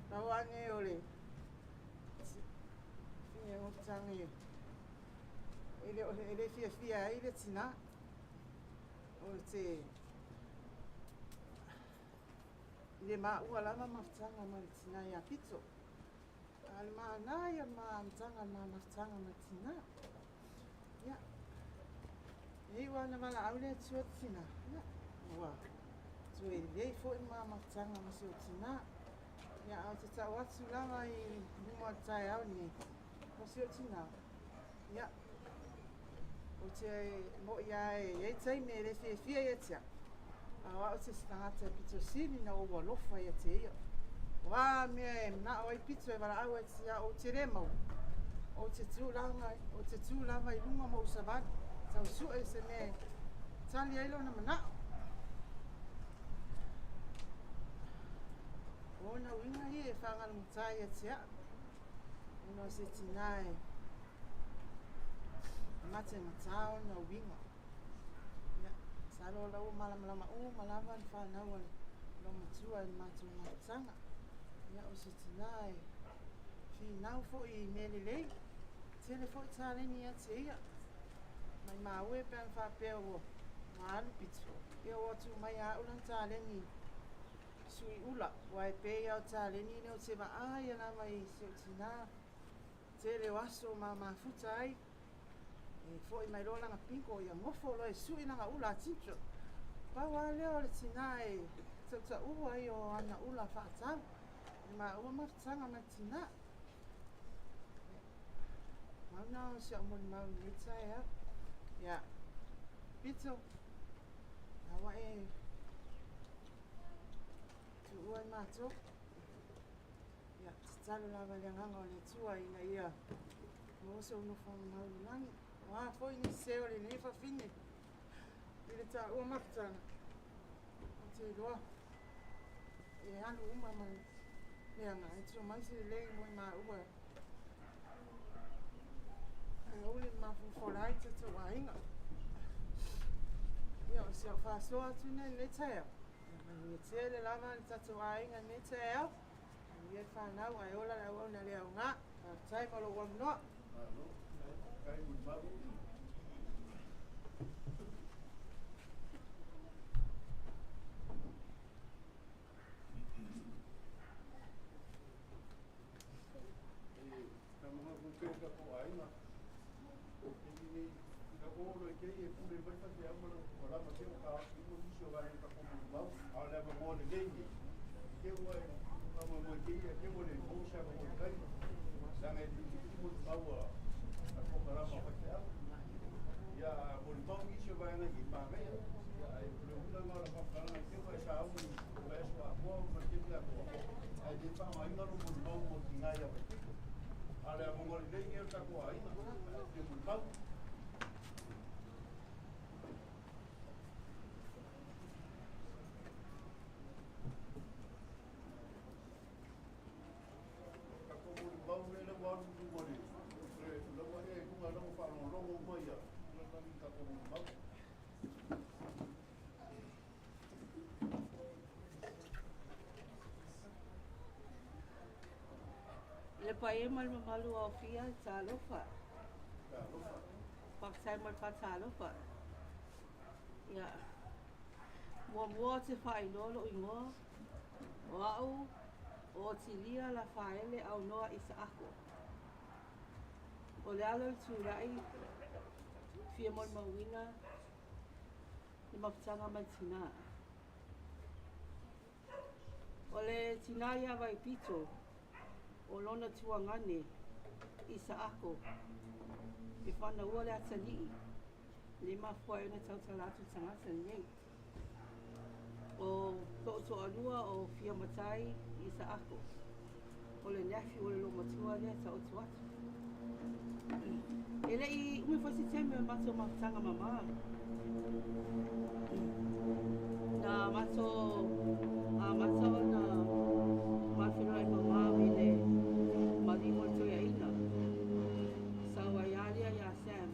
pau ane o le fine mafutaga e le, e le fiafia ai le tinā. O te i le maua lava mafutaga ma le tinā ia Pito. A le mana ia ma amataga ma mafutaga ma le tinā. Ia, e iu lava ina valaau le Atua le tinā. Ia, ua toe lelei foi ma mafutaga ma si ou tinā. Ia, a o te tau atu lava i luma o le taeao lenei, o si ou tinā. Ia, ou te mo'i lava e i ai taimi e le fiafia ia te au, a o au se isi tagata e pito sili ona ou alofa ia te ia. O a mea e manao ai pito e valaau ai te au, ou te le maua, ou te tu lava, ou te tu lava i luga ma ou savali, tau sue se mea e tali ai lona manao. O ona uiga ia e faagalugata ia te au, ona o se tinā e mategata ona uiga. Ia, masalo o la ua malamalama uma lava le fanau a le loomatua i le matou mafutaga. Ia, o se tinā e finau foi i mea lelei, tele foi taleni ia te ia. Maimau e pe ana faapea ua alu pito, ia ua tuu mai ia au lana taleni sui ula, aua e pei lava o taleni nei ou te vaai lava i si ou tinā, tele o aso ma mafuta ai, e foi mai loa lana bingo, ia gofo loa e sui lana ula a Tintro. Pau lava lea o le tinā e tautaua ai o ana ula faatau, i maua mafutaga ma le tinā. Mau na o si au molimau i lenei taeao. Ia, Pito, aua e tuua i matou. Ia, tatalo lava i le agaga o le Atua ina ia maua sou nofoaga mau i le lagi. O a foi nisi se o lenei fafine i le taua mafutaga, ou te iloa e alu uma ma le agaga e tua mai se lelei mo i maua e aua le mafofola ai tatou aiga. Ia, o si au faasoa atu nei i lenei taeao. Manuia tele lava le tatou aiga i lenei taeao. Manuia le fanau ae ola le auauna le aoga. Faafetai mo lou avanoa. Malo, faafetai molimau. E tago ke ka ko aiga. E ni ka ko lo ke e pule mai fa te au ma lo la ma te o ka i mo nisi o vai ka ko molimau. A o le ava mo le nei. Ke ua e ka mo mo ke ia ke mo le mo sa mo kai. Langa e ti ti molimau a ko ka rama fa te au. Ia molimau nisi o vai na ki pa ngai. Ia ai le ula nga la fa ka ke ua e sa au ni ba so a mo ma ke la ko. Ai te fa mai nga lo molimau mo ti ngai a pa. A le ava mo le nei e ta ko aiga. Te molimau. Ka ko molimau le le wa lu mo le. Le la wa e ku nga la fa lo lo mo ia. La la ka ko molimau. Le pae ma le mamalu o fia talofa. Talofa. Faafetai mo le faatalofa. Ia, muamua o te faailoa lou igoa, o au o Otilia Lafaele Aunoa Isaako. O le ala o le tula'i fia molimauina le mafutaga mai tinā. O le tinā ia Vaipito, o lona tuagane Isaako, e whanaua le atalii, le mafua ai ona tautala atu tagata lenei. O to'ato'alua o Fia Matai Isaako, o le nephew o le loomatua lea ta'oto atu. E le'i umi foi se taimi o le matou mafutaga mamā. Na matou amata ona mafeloai mamā i le maliu o le toeaina. Sau ai lava lea iā Sam,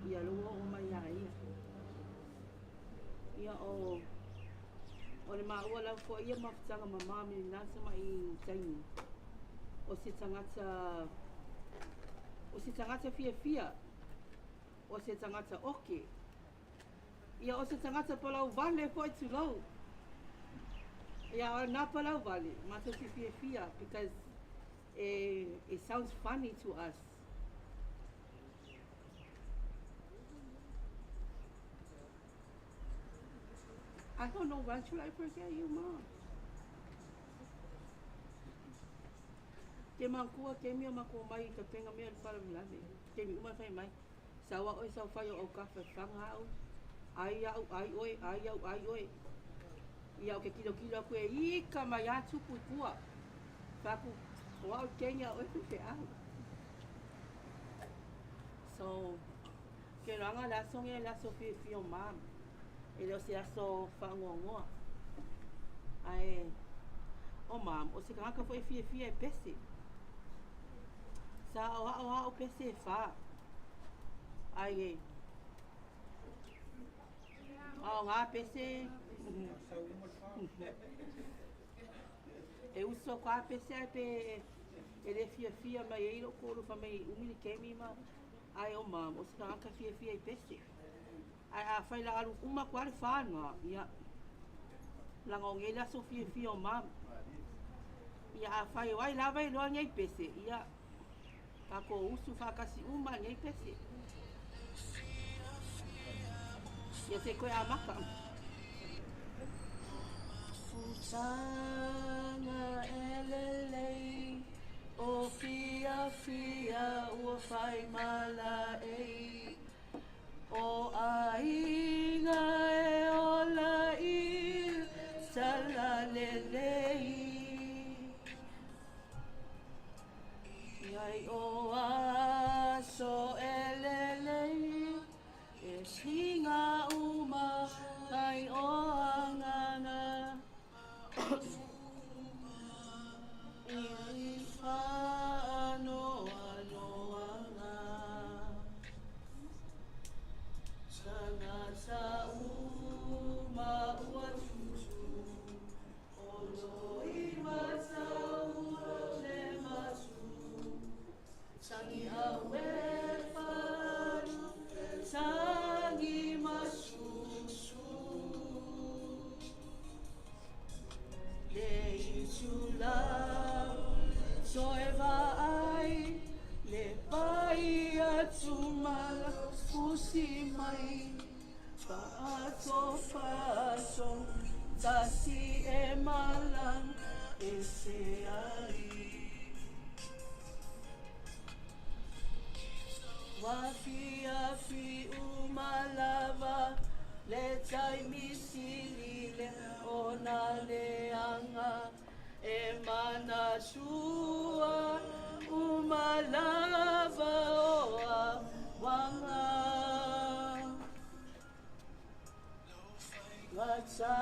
ia lua oo mai iā ia. Ia o o le maua lava fo'i ia mafutaga mamā me lena tama'i taimi. O se tagata o se tagata fiafia, o se tagata oke. Ia o se tagata palau vale fo'i tulou. Ia o lena palau vale, matou te fiafia because it sounds funny to us. I don't know when should I forget you, Mom. Ke makua ke mea makua mai i ka penga mea le faalavelave. Ke mi uma fai mai. Sau a'o e sau fai o aukafa e faga a'u. Ai a'u ai oe, ai a'u ai oe. Ia o ke kilokilo aku e ika mai a tupu i tua. Fai atu, o a'u i kenya oe faifeau. So, ke loaga le aso nei le aso fiafia o Mom. E le o se aso faagoagoa. Ae, o Mom, o se tagata foi e fiafia e pese. Sa aoao a'u pese e fā. Ai e, aogā pese, e uso atu lava pese ae pe e le fiafia mai ai lou to'alua fai mai umi le taimi ma ae o Mom, o se tagata fiafia i pese. Ae afai la alu uma atu lava le fā lena, ia, laga o nei le aso fiafia o Mom. Ia afai o ai lava e iloa nei pese, ia, tatou usu faatasi uma nei pese. Ia se i toe amata. Mafutaga e lelei o fiafia ua fai malaei o aiga e ola i Talalelei. Iai o aso e lelei e hinga uma ai o agaga i faanoanoaga. Tagata uma ua tutu. Toe vaai le pai atu ma fusi mai faato faaso tasi e malang e se ai. Wafia fi umalava le taimisili le ona leanga e manasua umalava oa wanga. Wata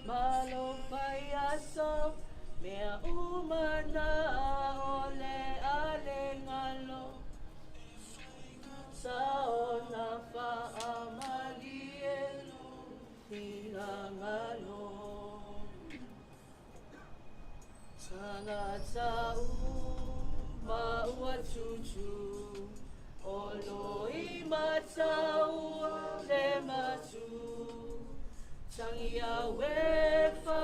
malofai aso mea umana ole ale ngalo saona faamalie finagalo. Tagata uma ua tutu o loi matau le matu. Tangia wefa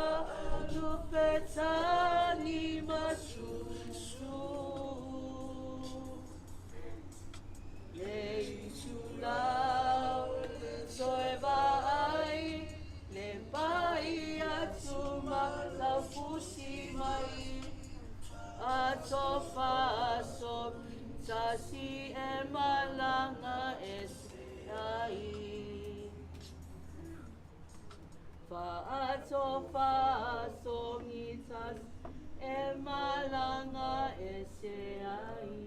lupetani masusu. Le itulau toe vaai le pai atu ma laufusi mai. Ato faso tasi e malanga e se ai. Faato faso ngitas e malanga e se ai.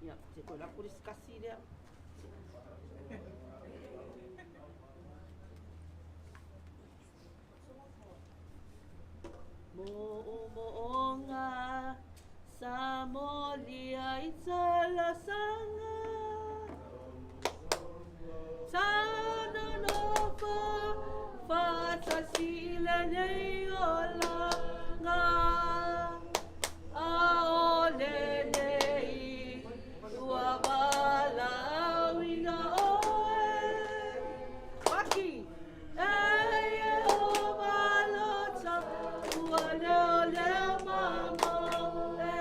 Ia, te koe lako le sikasi lea. Mo'omo'oga sa molia i talasanga. Tana nofa whātasi le nei olanga. A o le nei ua walauina oe. Waki! E e o malota ua leo leo mamo e.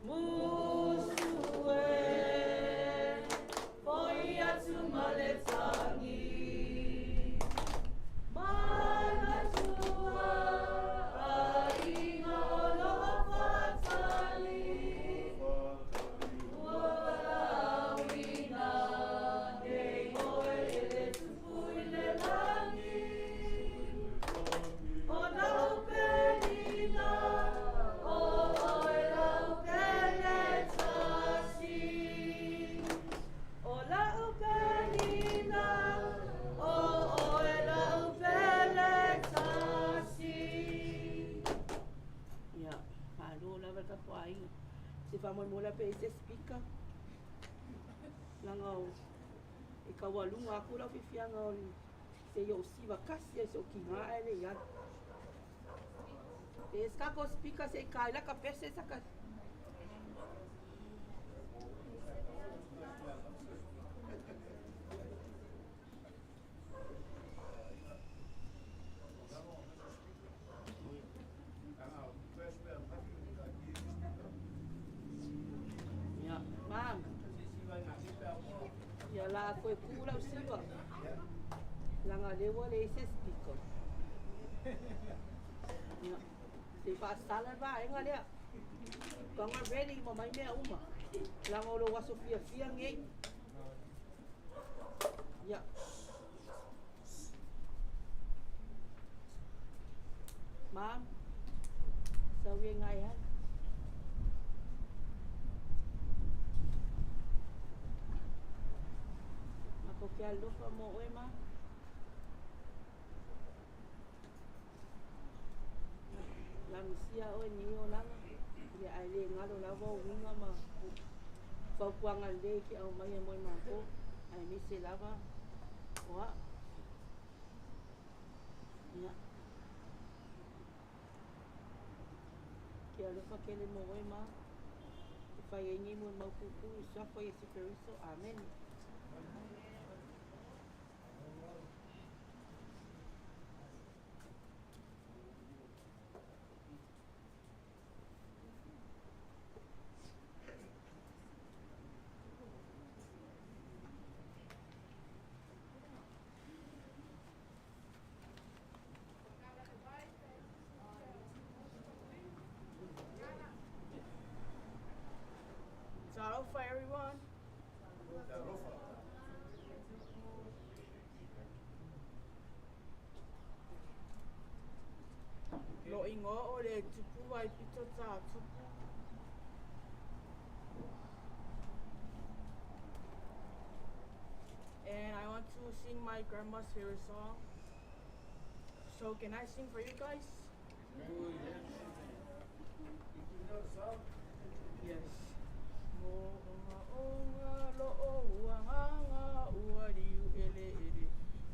Musu e foi atu maletangi. Manatua aiga o loa whātali. Ua walauina nei oe e le tupu i le lagi. O lau penina, o oe lau pele tasi. O lau penina, o oe lau pele tasi. Ia, malo lava le tatou aiga. Se faamoemoe pe i se speaker. Laga o e taualuga aku lau fiafiaga o le seia ou siva kasi ai se o kiga ae le i alu. E se kako speaker se i kai laka pese saka. Ia, mam. Ia la koe ku lau siva. Laga lea ua leai se speaker. Ia, se i faasala le vaega lea. Toga ready ma mai mea uma. Laga o lou aso fiafia nei. Ia. Mam, sau ia ngai ai. Matou te alofa mo oe ma. Lagisia oe nei olaga. Ia ae le galo lava o uiga ma fautuaga lelei e te aumai e moe matou. Aemaise lava o a'u. Ia. Ke alofa tele mo oe ma. E fai ai nei moe mau pupū i suafa o Iesu Keriso. Amene. Talofa, everyone. Talofa. Lo ingoa o le tupu Vaipito Tatupu. And I want to sing my grandma's favorite song. So can I sing for you guys? Yes. Mo onga onga lo o ua nganga ua liu ele ele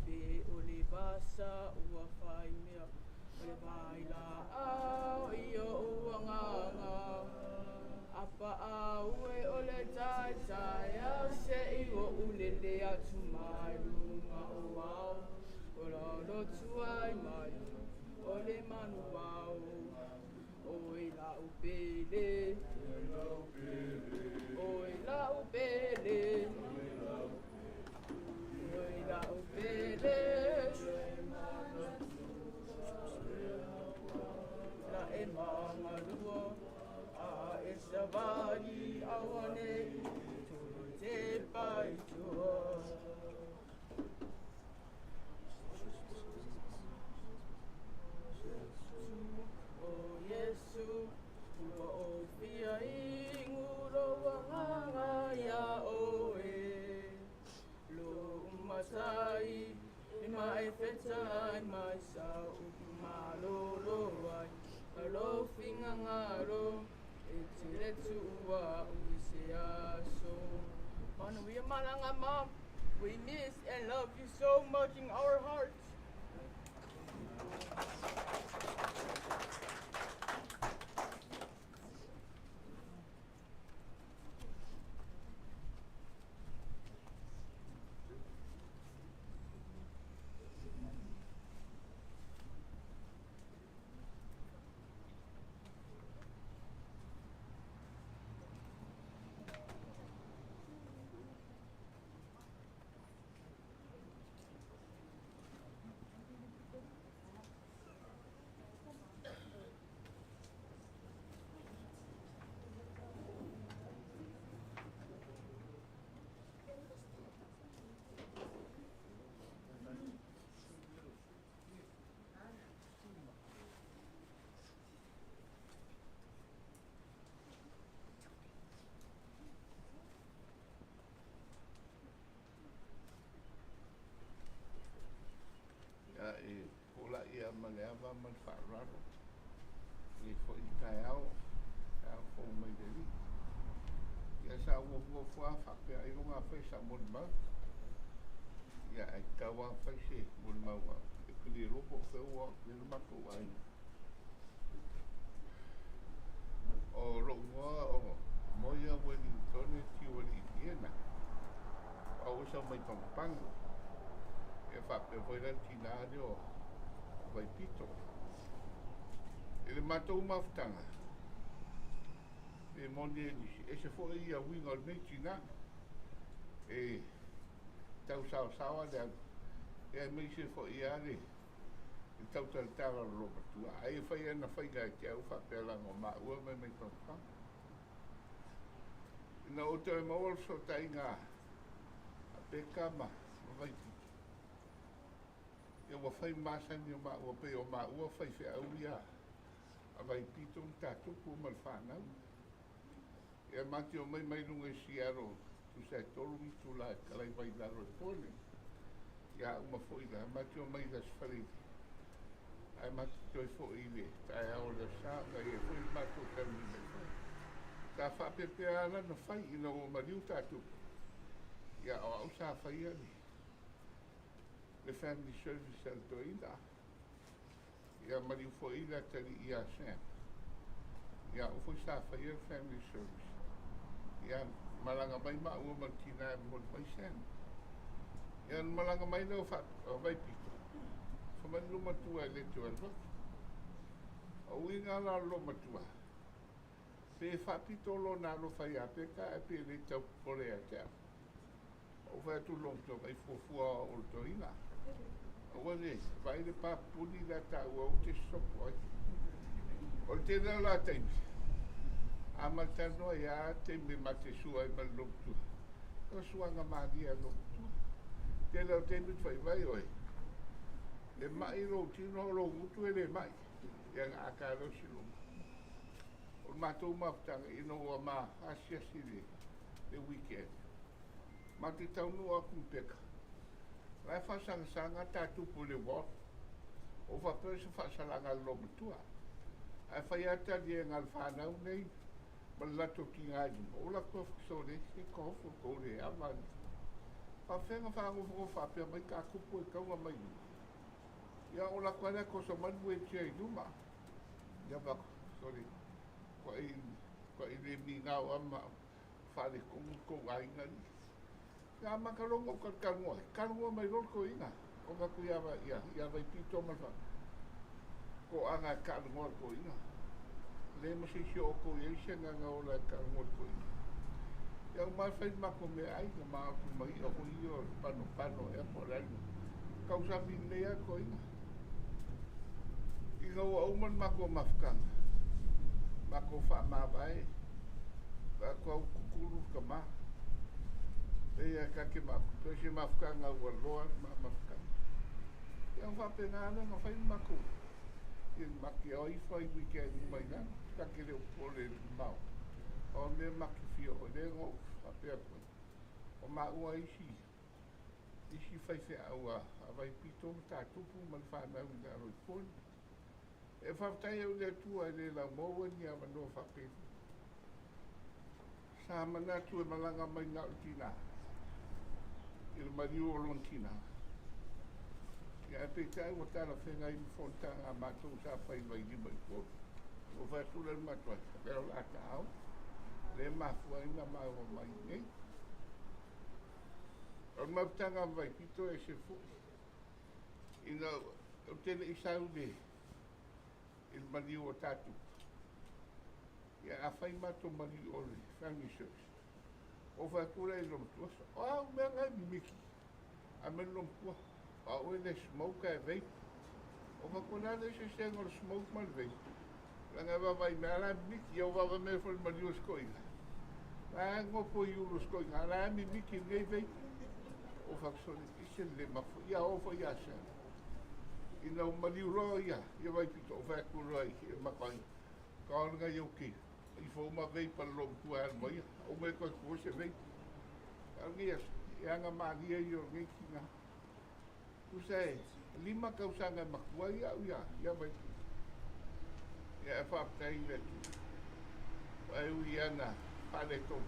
pe o le basa ua whai mea o le vai la au i o ua nganga apa au e o le tai tai au se i o ulele atu mai lunga o au o la lo tuai mai o le manu au o e la upele o e la upele o e la upele la e mangalua a e savali awane tolo te pai tua. O Yesu, ua o fia ingulo wanganga ia oe. Lo umatai, ima e fetai mai sa umalolo ai. Alo fingangaro, e tele tua ui se aso. Manuia malanga mom, we miss and love you so much in our hearts. E pula ia ma le ava ma le fa'aaloalo i fo'i taeao taeao fou mai le alii. Ia sa uafuafua fa'apea ailoga afai sa molimau. Ia ae tatau afai se molimau e pili e lopo o feua le le matou aiga. O lo'u igoa o Moia Wellingtone Tiuali'i Viena o au e sau mai Pagopago. Ia fa'apea foi la le tinā lea o Vaipito. I le matou mafutaga, pe moni e nisi, ese fo'i ia uiga o lenei tinā, e tausaosaoa le alu, ia aemaise fo'i a le tautalatala o le lomatua. Ai e fai ana faiga e te au fa'apea laga o ma'ua mai mai Pagopago. Ina ou toe maua le feso'otaiga a Peka ma Vaipito. Ia ua fai masani o ma'ua pei o ma'ua faife'au ia a Vaipito ma Tatupu ma le fanau. Ia mati o mai mai luga i Seattle tusa e tolu itulā e talaiva i lalo e pone. Ia uma fo'i la mati o mai le aso Faleili. Ae mati toe fo'i i le taeao o le aso Sa ona ia fo'i le matou taunui mai foi. Ta fa'apeapea lana fai ina ua maliu Tatupu. Ia o a'u sa faia le family service a le toeaina. Ia maliu fo'i le atali'i ia Sam. Ia a'u foi sa faia le family service. Ia malaga mai ma'ua ma le tinā e momoli mai Sam. Ia na malaga mai lea o Vaipito. Fa mai le lomatua e le toe alu atu. O uiga la o le lomatua. Pe fa'apito lona alofa iā Peka ae pe lē tau popole ia te au. Ou fai atu lomatua mai fuafua o le toeaina. Aua le vaai le papupuni le a ta'ua ou te sopo ai. O le tele o la taimi, A ma talanoa ia taimi ma te sua ai ma le logotua. O suaga malie a le logotua. Tele o taimi faivai oe. E mai lou tino o lou gutu e le mai. Ia nga a kalosi luma. O le matou mafutaga ina ua ma asiasi le weekend. Ma te taunuu atu i Peka. La e faasagasāga tātupu i le ward. O faapea se faasalaga a le lomatua. Ae fai lava taliega a le fanau nei ma le latou tiga i luma. O latou sole se kofo ko le ava. Faafega faagofogofa faapea mai tātupu e tauga mai luma. Ia o latou alea koso mai le wheelchair i luma. Ia fako sole kwa i le migao ama faaletonu tou aiga ni. Ia maka logo ka kalua, kalua mai lolo ko inga. O ka ku ia ia ia vai pito ma fa. Ko anga kalua ko inga. Le mo si si o ko ia se nga nga ola kalua ko inga. Ia o mai fai ma ko me ai na ma ku mai o ko io pano pano e po la lu. Kau sa mi le ia ko inga. Inga o uma ma ko mafukanga. Ma ko fa ma vai. Ba ko kukulu ka ma. Ia ka ke ma ko se mafukanga ua loa ma mafukanga. Ia o faapena ana na fai mako. Ia maki o i fai weekend mai na. Ka ke le pole mau. O me maki fio o le ngo faapea koe. O ma ua isi isi fai fe au a vai pito ma tātupu ma le whanau i ngā roi poni. E whaftai au le atua e le lau maua ni a manoa whapeni. Sa manatu e malanga mai ngā o tina. I le mariu o lona tina. Ia e peitai ua tala whenga i mfontanga a mātou sa whai vai lima i kōru. O whaatula le matua, leo la ta au. Le mafua ina maua mai nei. O le mafutanga vai pito e se fui. Ina o tele i sau le i le mariu o tātupu. Ia a whai mātou mariu o le family service. O whaatula i lomatua, o au mea ngai mimiki. A me lomatua, a oe le smoke a vape. O whakona le se senga o le smoke ma le vape. Langa vavai mea la mimiki, au vava mea fo le mariu o skoinga. La ngopo i ulu skoinga, la mimiki nei vape. O whakasone, ise le mafo, ia o wha ia sa. Ina o mariu roa ia, ia vai pito, o whaakura i e makai. Ka ona ngai au ki. I fo ma vape a lomatua al mai, o me koe kua se vape. Au ngia, e anga malia i o ngai ki ngā. Kusa e, lima kausanga makua ia au ia, ia vai pito. Ia e whaapatai le tu. Ai ui ana, whale tō.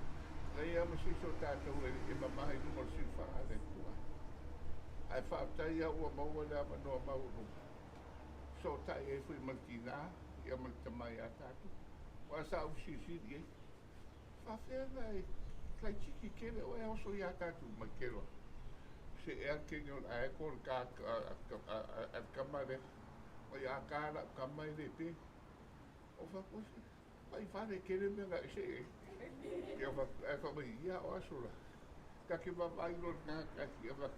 Nei ama siso tātou e mamahi luma o le silafanga le Atua. Ae faafetai ia ua maua le avanoa maualuga. Sootai ai foi ma le tinā, ia ma le tamai a tātou. Ua sa au silisili ai. Faafeaga e laititi tele oe oso ia tātou mai keloa. Se ea kene o le ae ko le ka a le kama lea. O ia ka la kama e le pe. O whakosi, mai whare kere mea ngā se e. Ia wha mai ia o aso la. Ka ke wawai lo ngā ka ia wha.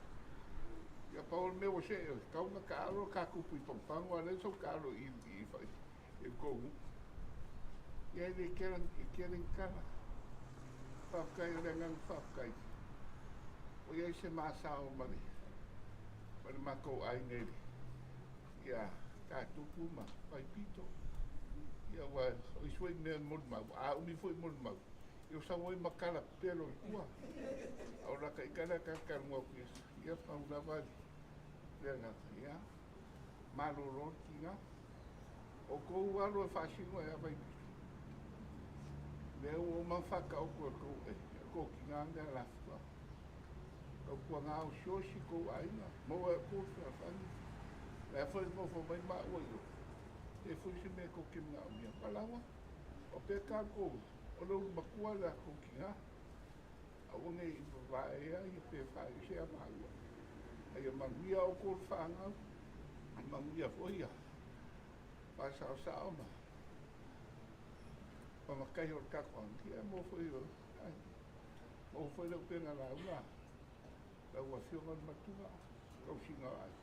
Ia pa o le mea o se e. Kaunga ka alo ka kupu i pampango a le sau ka alo i whai. E kohu. Ia e le keren kala. Whawkai o le ngang whawkai. O ia i se māsao mare. Mare mākou ai nei. Ia tā tupu ma whai pito. Ia ua o isua i mea molu mau. A umi foi molu mau. Ia o sau ai makala pelo i tua. A o laka i kala ka kalunga ku ia. Ia pau lava le ngā. Ia malolo ki ngā. O kou alo e whaasino e a vai pito. Mea ua mawhaka o koe kou e. Ko ki ngā ngā lafua. Kau kua ngā o siosi kou aina. Maua e kou whangi. Lea foi ngofo mai maua i o. Te fui se mea ko ke ngā mea. Palawa. O pe kā kou. O lou makua la kou ki ngā. A ua nei i wawae ia i pe whae se a maua. Ai a manguia o kou whangau. A manguia foi ia. Whasao sao ma. Pa makai o le kako angi. Ia mō foi o. Ai. Mō foi lau penga la ua. Lau afioga le matua. Kau singa ai.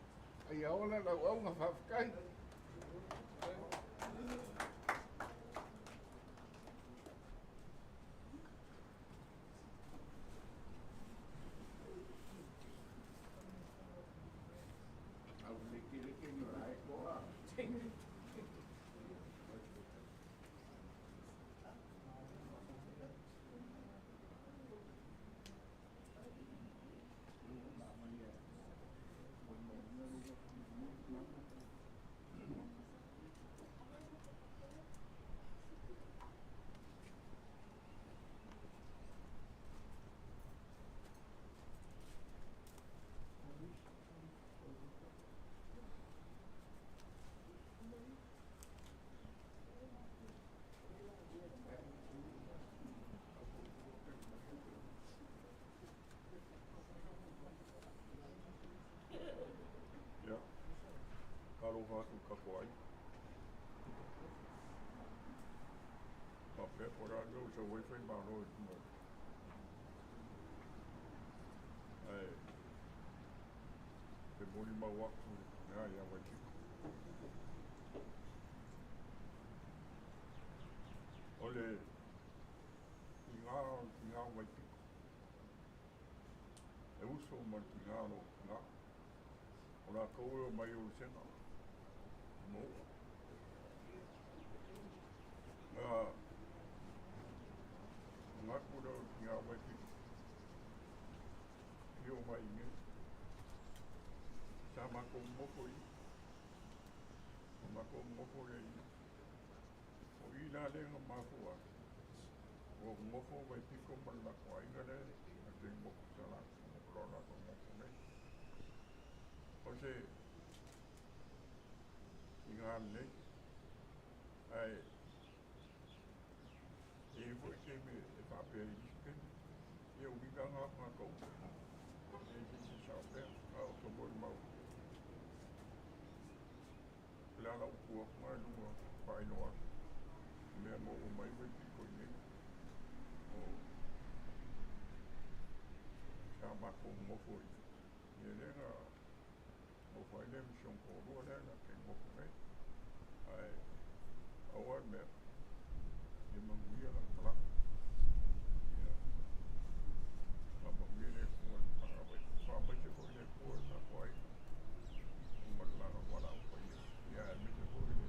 Ai a ola lau au ngā whawhakai. Faapea po o le a le mea ua sau ai Faimalo i luga ae te molimau atu i ina ia Vaipito. O le tiga o le tiga o Vaipito, e uso ma le tiga o lou tiga. O latou e omai i Olosega i Maua. Na manatu lea o le tiga o Vaipito, fia omai i inei. Sa matou nonofo i i, ona matou nonofo lea i i. O i la lea na mafua ai, ua nonofo Vaipito ma le latou aiga lea na te nonofo sa o latou nonofo nei. O se tiga lenei, ae e i ai foi taimi e faapea i nisi taimi, ia uiga na tagata uma, e leai se isi e sao pea, a o se molimau. O le ala upu atu i luga faailoa atu, mea maua mai Vaipito i inei, o sa matou nonofo i ia lea na nofo ai le ma si ona toalua lea na te nonofo nei. Ae pau lava le mea, ia manuia lana malaga. Ia faamanuia le Atua i le malaga a Vaipito. Faamaise foi le Atua i le tatou aiga ma le lana valaau paia. Ia aemaise foi le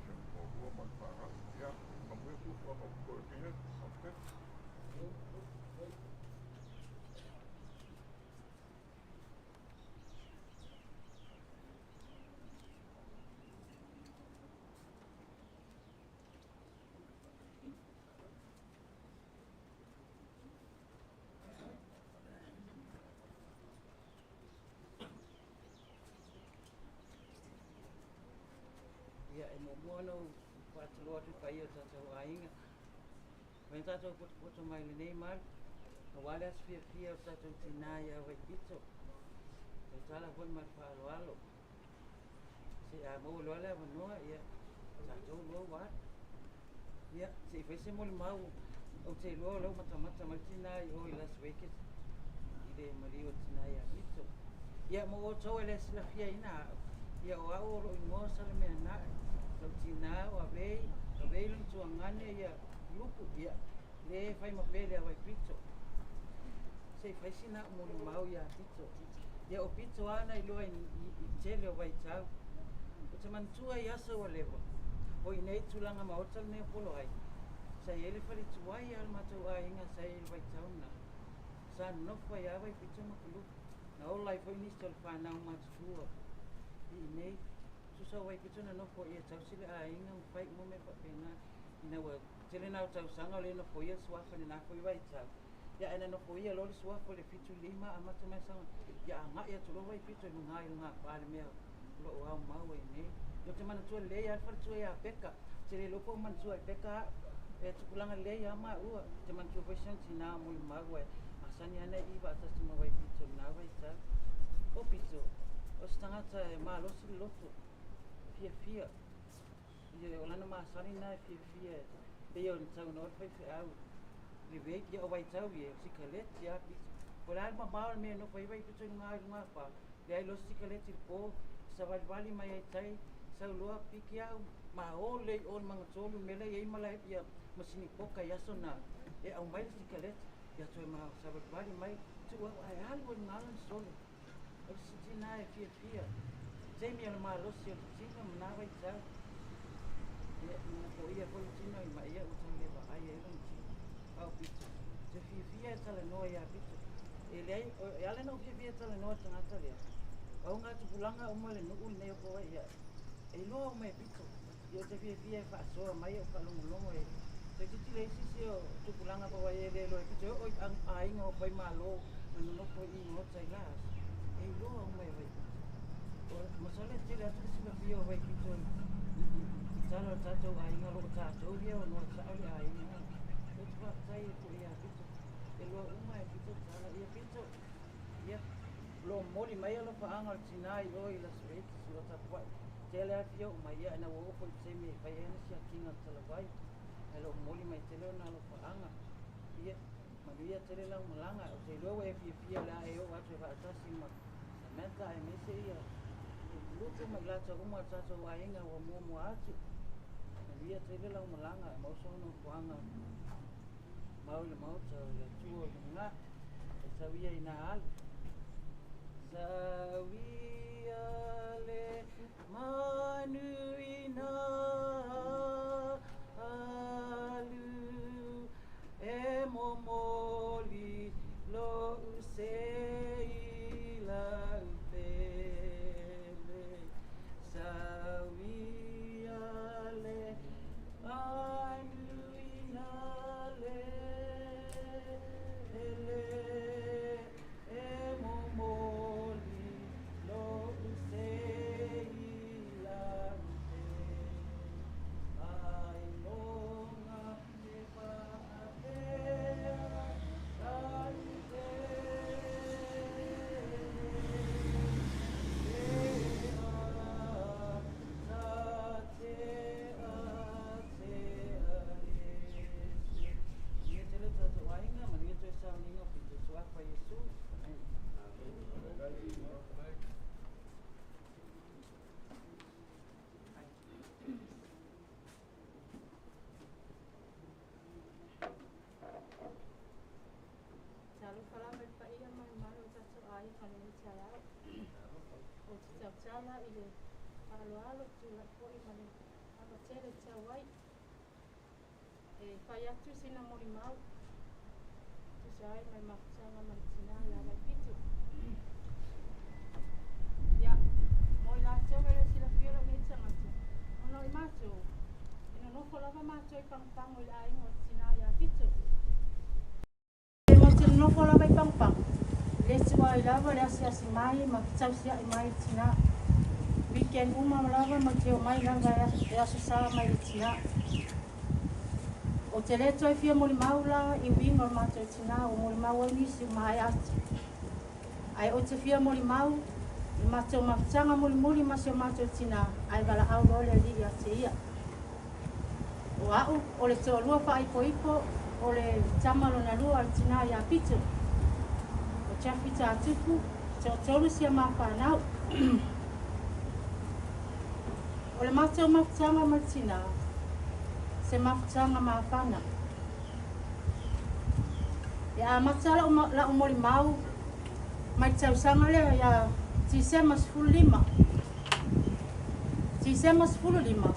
si ona toalua ma le fanau. Ia manuia fuafuaga o totoe o lenei aso. Faafetai. Ia, e muamua ona ou faatulou atu i le paia o tatou aiga. Mai tatou potopoto mai lenei malu, aua le aso fiafia o tatou tinā ia Vaipito. Tautala foi ma le faaaloalo. Se a maua loa le avanoa, ia, tatou loa ua alu. Ia, se i fai se molimau, ou te iloa o la ua matamata mai le tinā i o i Las Vegas i le maliu o le tinā ia Vito. Ia, mo outou e le silafiaina au, ia o au o lou igoa o Salameanae, lou tinā o Avei, Avei lona tuagane ia Lupu, ia, le fai ma pele a Vaipito. Se i fai sina au molimau ia Pito. Ia o Pito lava na iloa i le tele o vaitau. Ou te manatua i aso ua leva, o i inei i tulaga maota lenei o Poloai, sa i ai le faletuai a le matou aiga sa i ai i le vaitau lena. Sa nonofo ai lava Vaipito ma Kulupu. Na ola ai foi nisi o le fanau matutua i inei. Tusa o Vaipito na nofo ai e tausi le aiga ma fai uma mea faapena. Ina ua tele na o tausaga o lea e nofoia le suafa i lena foi vaitau, ia ae na nofoia loa le suafa i le 75 amata mai le ia agai atu loa Vaipito i luga i le gapa i le mea o lo o aumau ai nei. Ou te manatua lelei lava le faletua ia Peka. Ou te le iloa po o manatua e Peka au. E tupulaga lelei lava maua. Ou te manatua foi si ona tinā o Molimau ae masani lava na i faatasi ma Vaipito i lena vaitau. O Pito, o se tagata e malosi le loto, fiafia. Ia, o lana masani lena e fiafia pei ona saunoa le faifeau i le vape, ia o vaitau ia, o sikaleti lava pito. Po o le a le mamao o le mea e nofo ai Vaipito i luga i luga pa, leai loa se sikaleti i le po, savalivali mai ai tai, sau loa piki au, ma o lelei i o i le magatolu le mea la e i ai malae ia masini poka i aso na, e aumai le sikaleti, ia toe ma savalivali mai, tuu au ae alu ai i luga lana solo. O le isi tinā e fiafia, taimi o le malosi o le tino ma na vaitau. Ia, na foia foi le tino i mai ia ua tau le vaai ai lona tino. A o Pito, te fiafia e talanoa ia Pito. E leai, e ala ona ou fiafia e talanoa i le tagata lea, pau ngā tupulaga uma i le nuu lenei o Kauai, ia, e iloa uma e Pito. Ia ou te fiafia e faasoa mai au faalogologo e toeitiiti leai se isi o tupulaga Kauai e le iloa e Pito e oo i aiga o Faimalo ma nonofo i i maota i la aso, e iloa uma e Vaipito. O masalo e tele atu le silafia o Vaipito i tala o le tatou aiga o lo o tatou ia ona sao le aiga. Ou te faafetai atu ia Pito. E loa uma e Pito tala. Ia Pito, ia, o lo o momoli mai alofaaga o le tinā i o i Las Vegas o lo o tapuai. tele a fia o mai ia na ua oo foi i le taimi e fai ai ana siakiga o le talavai ae loo momoli mai tele ona alofaaga. Ia manuia tele lau malaga ou te iloa ua e fiafia o le a e oo atu e faatasi ma Samantha aemaise ia Lutu ma i latou uma o le tatou aiga ua muamua atu. Manuia tele lau malaga e maua sona nofoaga mau i le maota o le Atua o luga e sau ia ina alu. Sau ia le manu ina alu e momoli lo'u sei lau pele. Sau ia le manu ina lele e momoli lo'u sei lau pele. Ailoga e faapea lau pele pe a ta te atea ese. Manuia tele tatou aiga, manuia toe sauniga o pito suafa Iesu. Amen. Talofa lava i le paia ma le mamalu o tatou aiga i lenei taeao. Ou te tautala i le faaaloalo tulai foi ma le ava tele e tau ai. E fai atu sina molimau tusa ai ma le mafutaga ma le tinā ia Vaipito. Ia, mo i latou e le silafia lou nei tagata, ona o i matou, e nonofo lava matou i Pagopago i le aiga o le tinā ia Pito. E matou te nonofo lava i Pagopago, e le tuua ai lava le asiasi mai ma fetausiai mai le tinā. Weekend uma lava matou te omai lava e aso sa mai le tinā. Ou te le toe fia molimau la i uiga o le matou tinā ua molimau ai nisi ua maea atu. Ae ou te fia molimau i le matou mafutaga mulimuli ma si o matou tinā ae valaau loa le Alii ia te ia. O au o le toalua faaipoipo o le tama lona lua a le tinā ia Pito. O Jeffrey Tatupu, toatolu si a ma fanau. O le matou mafutaga ma le tinā, se mafutaga mafana. E amata la'u molimau mai le tausaga lea ia Tisema 15. Tisema 15,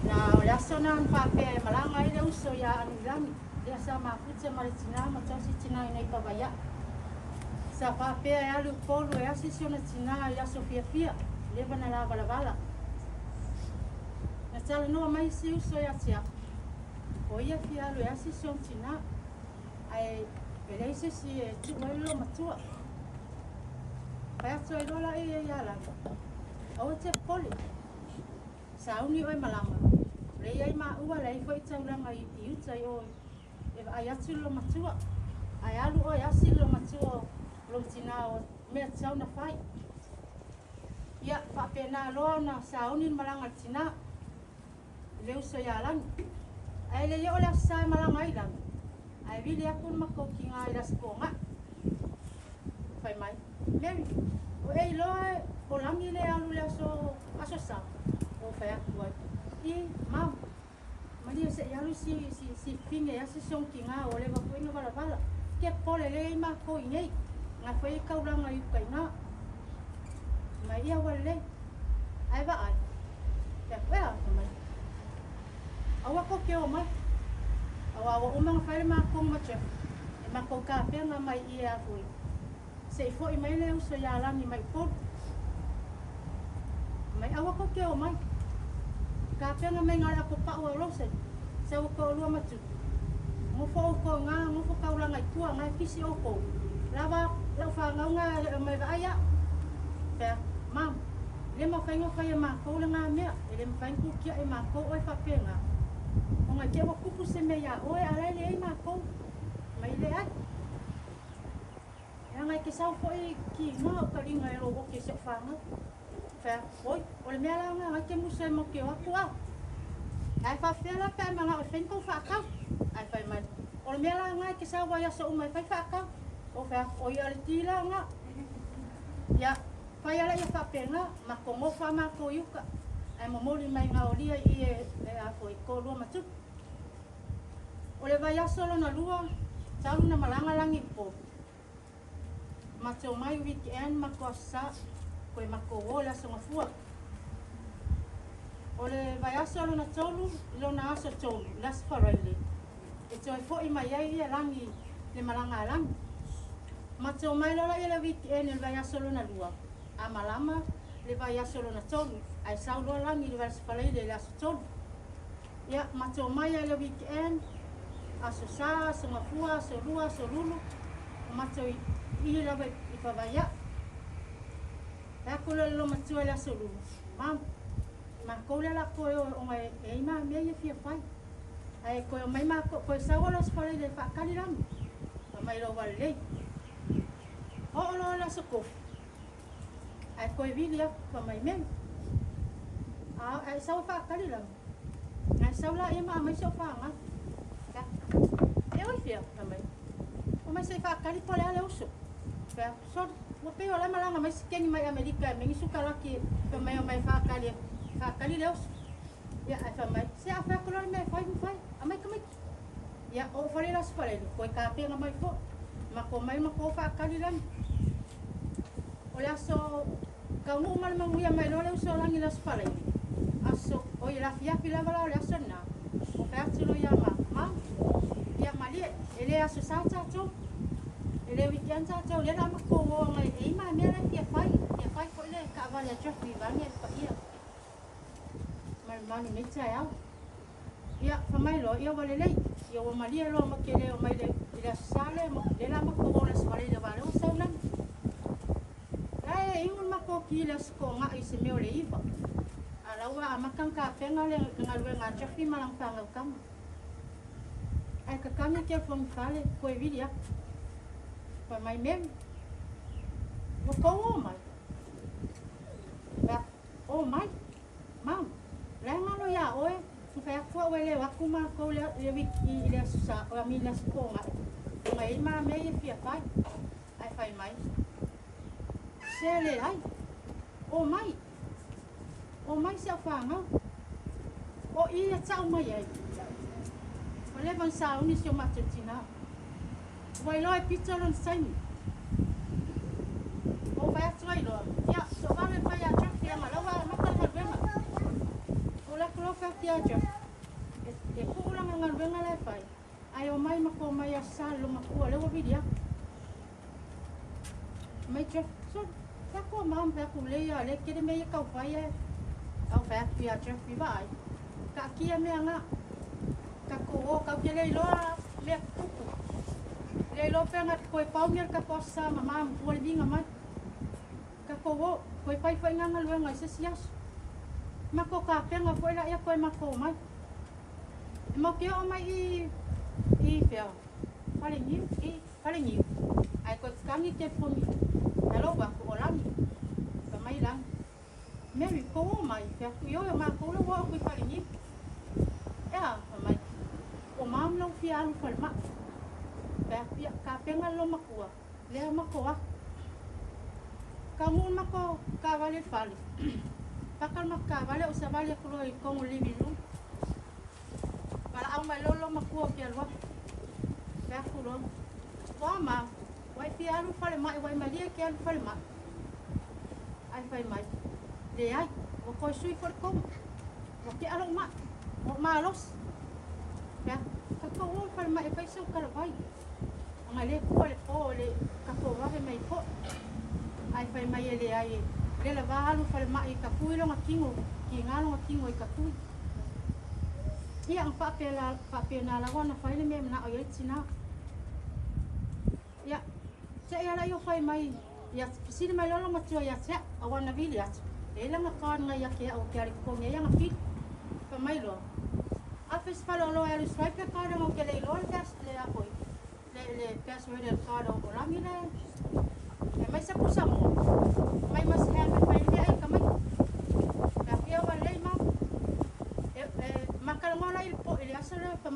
na o le aso na na faapea e malaga ai le uso ia Anuilagi, lea sa mafuta ma le tinā ma tausi tinā i nei Pavaia'a. Sa faapea e alu i Upolu e asi si ona tinā i aso fiafia, leva na lavalavala. Na talanoa mai si uso ia te a'u, o ia fia alu e asi si ona tinā, ae e leai se isi e tuu ai le loomatua. Fai atu ai loa laia ia Lagi, aua e te popole, sauni oe malaga, o lea e i ai maua, o la e i ai foi taulaga i uta i o e vaai atu le loomatua, ae alu oe e asi le loomatua o lou tinā o mea tatau ona fai. Ia, faapena loa ona sauni le malaga a le tinā i le uso ia Lagi. Ae le i oo le aso sa e malaga ai Lagi, ae vili atu le matou tinā i le Aso Toonai. Fai mai, Mary, o e iloa e o Lagi le alu i le aso aso sa? Ou fai atu ai, I, Mum, malie se i alu si si si fine e asi si ona tinā ua leva foi ona valavala. Ke popole lea i ai matou i nei, na foi ai taulaga i uta i ina. Mai ia ua lelei. Ae vaai, fai atu, ea, fai mai, aua tou te o mai, auā ua uma ona fai le matou ma Jeff, e matou tapena mai i e a foi, se i foi mai le uso ia Lagi mai Upolu. Mai aua tou te o mai. Tapena mai na o le ato pa'u a Rosen, sau e toalua ma Tupu. Nofo outou i ina, nofo taulaga i tua, na e pisi outou. Lava lau fanau na e le o mai vaai a'u. Fai atu, Mum, e le mafai ona fai e matou lena mea, e le mafai ona tuutia'i e matou oe faapena. Ona i te i ua tupu se mea iā oe a la e leai matou. Mai leai. Leaga e te sau foi ki ina o taliga e lou oki i si au fanau. Fai atu, Oi, o le mea la lena e te musa ai matou te o atu a. Ae faafefea la pe a e manao e fai ni kou faatau? Ae fai mai, O le mea la lena e te sau ai i aso uma e fai faatau. Ou fai atu, O ia le ti la lena. Ia, fai lava laia faapena, matou nofo lava matou i uta, ae momoli mai gaolia i i e a foi, toalua ma tupu. O le vaiaso lona lua talu na malaga lagi i Upolu. Matou mai weekend matou Aso Sa koe matou o le Aso Gafua. O le vaiaso lona tolu i lona aso tolu i le Aso Faraile e toe foi mai ai ia lagi le malaga a lagi. Matou mai loa laia le weekend i le vaiaso lona lua a malama le vaiaso lona tolu ae sau loa lagi i le Aso Faraile i le aso tolu. Ia matou mai ai le weekend Aso Sa, Aso Gafua, Aso Lua, Aso Lulu, o matou i i lava i Pavaiaʻ. Fai atu loa le loomatua i le Aso Lulu, Mom, matou lea o le a toe o ona e i ai ma mea ia e fia fai. Ae toe omai matou, toe sau lava le Aso Faraile e faatali lanu. Fai mai loa ua lelei. Oo loa le Aso Tofi, ae toe vili atu, fai mai, Mary, a ae sau e faatali lanu. Ae sau laia ma aumai si ou fanau. Fai atu, E oi fea? Fai mai, Omai se i faatali po o le a le uso. Fai atu, Soli, ua pei o la e malaga mai si keni mai Amerika e aumai ni sukalaki fai mai omai e faatali e faatali le uso. Ia, ae fai mai, Se a fai atu loa le mea e fai, fai, aumai tamaiti. Ia, oo fale le Aso Faraile, toe tapena mai foi. Matou omai matou o faatali lanu. O le aso taunuu ma le manuia mai loa le uso o lagi i le Aso Faraile, aso, oi le afiafi lava la o le aso lena, ua fai atu loa ia ma, ma, ia malie, e le Aso Sa tatou, e le weekend tatou, lea la matou o agai e i ma mea la e fia fai, fia fai foi le taavale a Geoffrey vaeane le paia ma le mamalu i lenei taeao. Ia, fai mai loa, ia ua lelei, ia ua malie loa ma te le omai i le Aso Sa lea, lea la matou o i le Aso Faraile aua o lea ua sau lagi. La e inu le matou ti i le Aso Toonai i se mea o le 9, a o la ua amata ona tapena le galuega a Geoffrey ma lana fanau tama. Ae tatagi telefoni fale, toe vili atu. Fai mai, Mary, ua tou o mai? Fai atu, O mai. Mom, la e galo iā ʻoe, na fai atu au e le o atu mākou i le wiki i le Aso Sa, I mean le Aso Toonai, ona e i ai ma mea ia e fia fai. Ae fai mai, Se leai, o mai, o mai si au fanau, o i e taʻu mai ai. Ua leva ona sauni si o matou tinā. Ua iloa e pito lona taimi. Ua ou fai atu ai loa, ia, toavalu e fai ia Geoffrey ama la ua amata le galuega. Ou alu atu loa fai atu ia Geoff, e, e tuu lana galuega la e fai, ae omai ma ko mai Aso Sa le loomatua, lea ua vili atu. Mai Geoff, so, fai atu o mom, fai atu lea ia, lea e tele mea ia tau fai ae. A ou fai atu ia Geoffrey, vaai, taatia mea na. Tatou o, tatou te le iloa mea tutupu. Le iloa pe na toe pauni le tatou Aso Sa ma ma ua le viga mai. Tatou o, toe fai foi na galuega i se isi aso. Matou tapena foi laia toe matou omai. E matou te oo mai i i fea? Faleniu, i Faleniu. Ae toe tatagi telefoni e lou atu o Lani. Fai mai Lani, Mary, kou o mai, fai atu, ioe o matou lea ua oo atu i Faleniu. E a? Fai mai, o mom la ua fia alu i falemai. Fai atu, ia, tapena le loomatua, lea matou atu. Taunuu le matou taavale i le fale. Paka le matou taavale ou savali atu loa i totonu o le living room. Valaau mai loa le loomatua ou te alu atu. Fai atu loa, Ua ma, ua e fia alu i le falemai, ua e malie e te alu i le falemai. Ae fai mai, Leai, ua toe sui foi le tonu. Ua tea lou mai, ua ou malosi. Fai atu, Tatou o i le falemai e fai sau talavai. Ona le tua le po le tatou vave mai foi. Ae fai mai e leai e le lava alu i falemai e tatui lona tino, kiga lona tino e tatui. Ia, ona faapela, faapena lava ona fai le mea e manao i ai le tinā. Ia, seʻi ala ia fai mai, ia fesili mai loa loomatua ia te a'u, aua na vili atu, e i ai lana card na ia te a'u ou te alu e totogi ai ana pili. Fai mai loa, Afe se faleoloa e alu e swipe le card ona ou te le iloa le pas, le a foi, le, le password o le card o Lagi le, e aumai se pusa moa, aumai ma se helmet fai ai le meaai a tamaiti.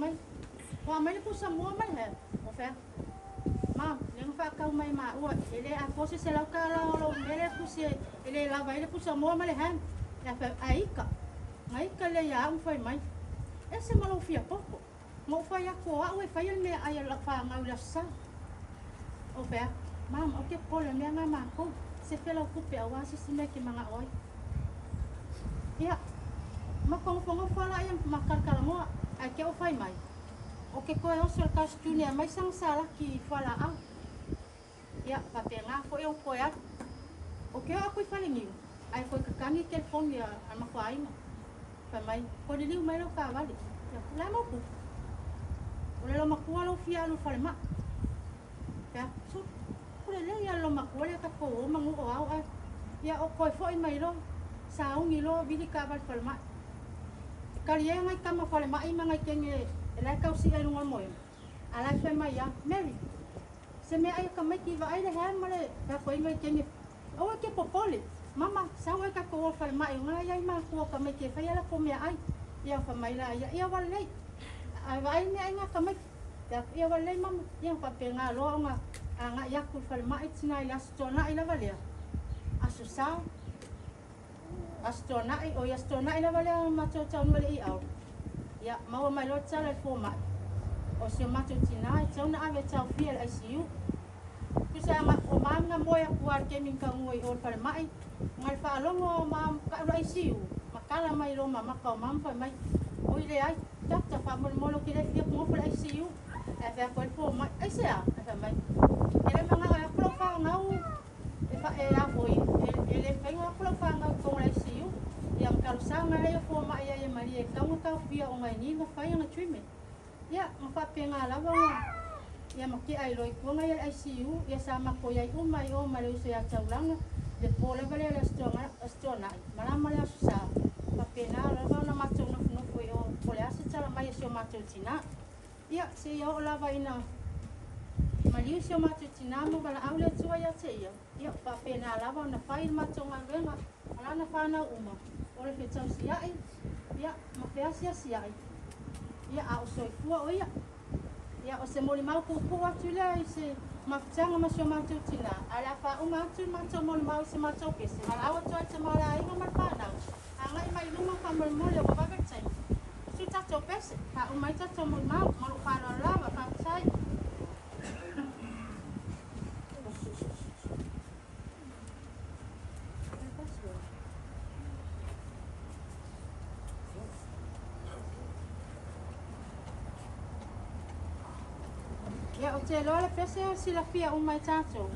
mai. Ua aumai le pusamoa ma le hea? O fea? Ma, lea na faatau mai e maua, e le atoa se $100 o lou mea lea e tusi e le lava ai le pusamoa ma le ham. Ia fai, ae ita. Na ita lea ia au ma fai mai, Ese ma lou fia poto. Na ou fai atu o au e faia le meaai a lau fanau i le Aso Sa. O fea? Mama, ou te popole o le mea na a matou. Sefe lau tupe aua se isi mea e te manao ai. Ia, matou nofonofo lava laia ma talatalanoa, ae te i fai mai, ou te toe oso i le Carl's Junior e aumai sana salaki i fualaau. Ia, faapena foi ona toe alu. Ou te oo atu i Faleniu, ae toe tatagi le telefoni a le matou aiga. Fai mai, toe liliu mai lau taavale. Ia, o le a mau tupu? O le loomatua lou fia alu i le falemai. Fai atu, sole, o lelei lava le loomatua lea tatou o manu o ao ae. Ia, ou toe foi mai loa, sauni loa vili taavale falemai. E tali ai nai tama falemai ma nai teine e la e tausia i luga o le moega. A la e fai mai lava, Mary, se meaai a tamaiti vaai le ham ma le fai atu ai nai teine, aua e te popole, mama, sau oe tatou o i le falemai o na e i ai matua o tamaiti e fai a latou meaai. Ia fai mai la ia, ia ua lelei, ae vaai le meaai na a tamaiti. Fai atu, ia ua lelei mama, ia na faapena loa ona agai atu i le falemai tina i le Aso Toonai lava lea, Aso Sa, Aso Toonai, oi Aso Toonai lava lea matou taunuu ai i le ER. Ia, maua mai loa le tala i le fomai, o si o matou tina e tatau ona ave e taofia i le ICU. Tusa ma o ma na moe atu lava i le taimi na taunuu ai i o i le falemai, na le faalogo o ma tau le ICU, ma tala mai loa ma maka o ma ma fai mai, oi leai, doctor, faamolemole ou te le fia nofo i le ICU. Ae fai atu ai le fomai, aisea? Ae fai mai, e le manao e atu lau fanau e fa e a foi, e le mafai ona o atu lau fanau i totonu o le ICU. Ia ma talosaga lea o fomai ai e malie e tatau ona taofia ona e ni na fai ana treatment. Ia, ma faapena lava ona ia ma tea ai loa i tua na ia le ICU, ia sa matou i ai uma i o ma le uso ia Taulaga, le po lava lea o le Aso Toonai, malama le Aso Sa, faapena lava ona matou nofonofo i o po o le a se tala mai a si o matou tina. Ia, seia oo lava ina maliu si o matou tina ma valaau le Atua ia te ia, ia, faapena lava ona fai le matou galuega ma lana fanau uma, o le fetausiai, ia, ma feasiasiai, ia, a o soifua o ia. Ia, o se molimau puupuu atu lea i se mafutaga ma si o matou tina, ae o le a faauma atu le matou molimau i se matou pese, valaau atu ai le tamaoaiga ma le fanau, agai mai i luma faamolemole ua vave le taimi. Usu tatou pese, faauma ai tatou molimau, ma lou faaaloalo lava, faafetai. Ia, ou te iloa le pese o silafia uma e tatou.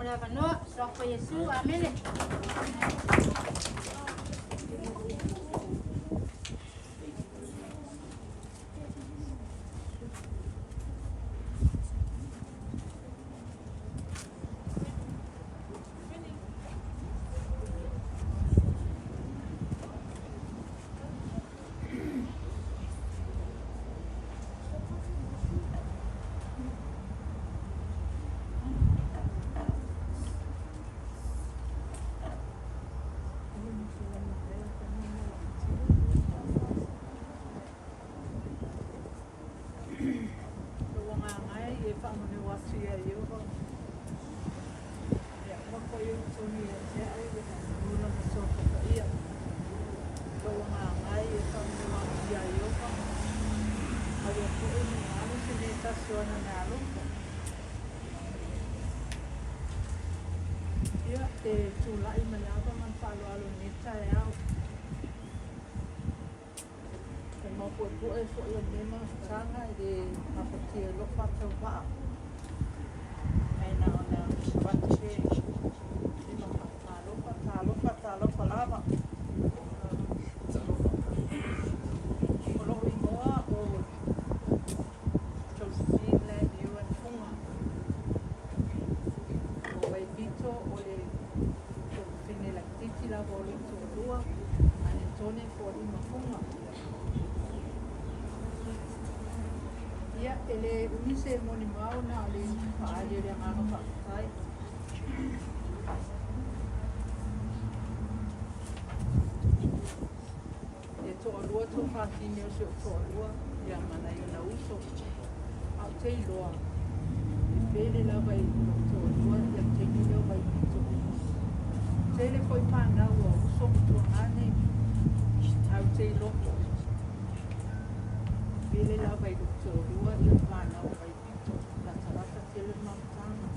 mo le avanoa. Soafa Iesu, amene. Ia te tūlai ma le ava ma le faaaloalo i lenei taeao. E maopoepoe foi o lenei mafutaga i le gafatia e lou faatauvaa. Ae na ona avatu le lima faatalofa, talofa, talofa lava. O lou igoa o Josephine Laniuan Fuga. O Vaipito o le toafine laitiiti lava o lou toalua, Anetone Fualima Fuga. Ia, e le umi se molimau na o le faaali o le agaga faafetai. E toalua tuafafine o si ou toalua, ia ma nai ona uso. A ou te iloa, e pele lava i lou toalua ia le taimi lea o Vaipito. Tele foi fanau a uso ma tuagane, ae ou te iloa foi, e pele lava i lou toalua ia le fanau a Vaipito. Latalata tele le mafutaga.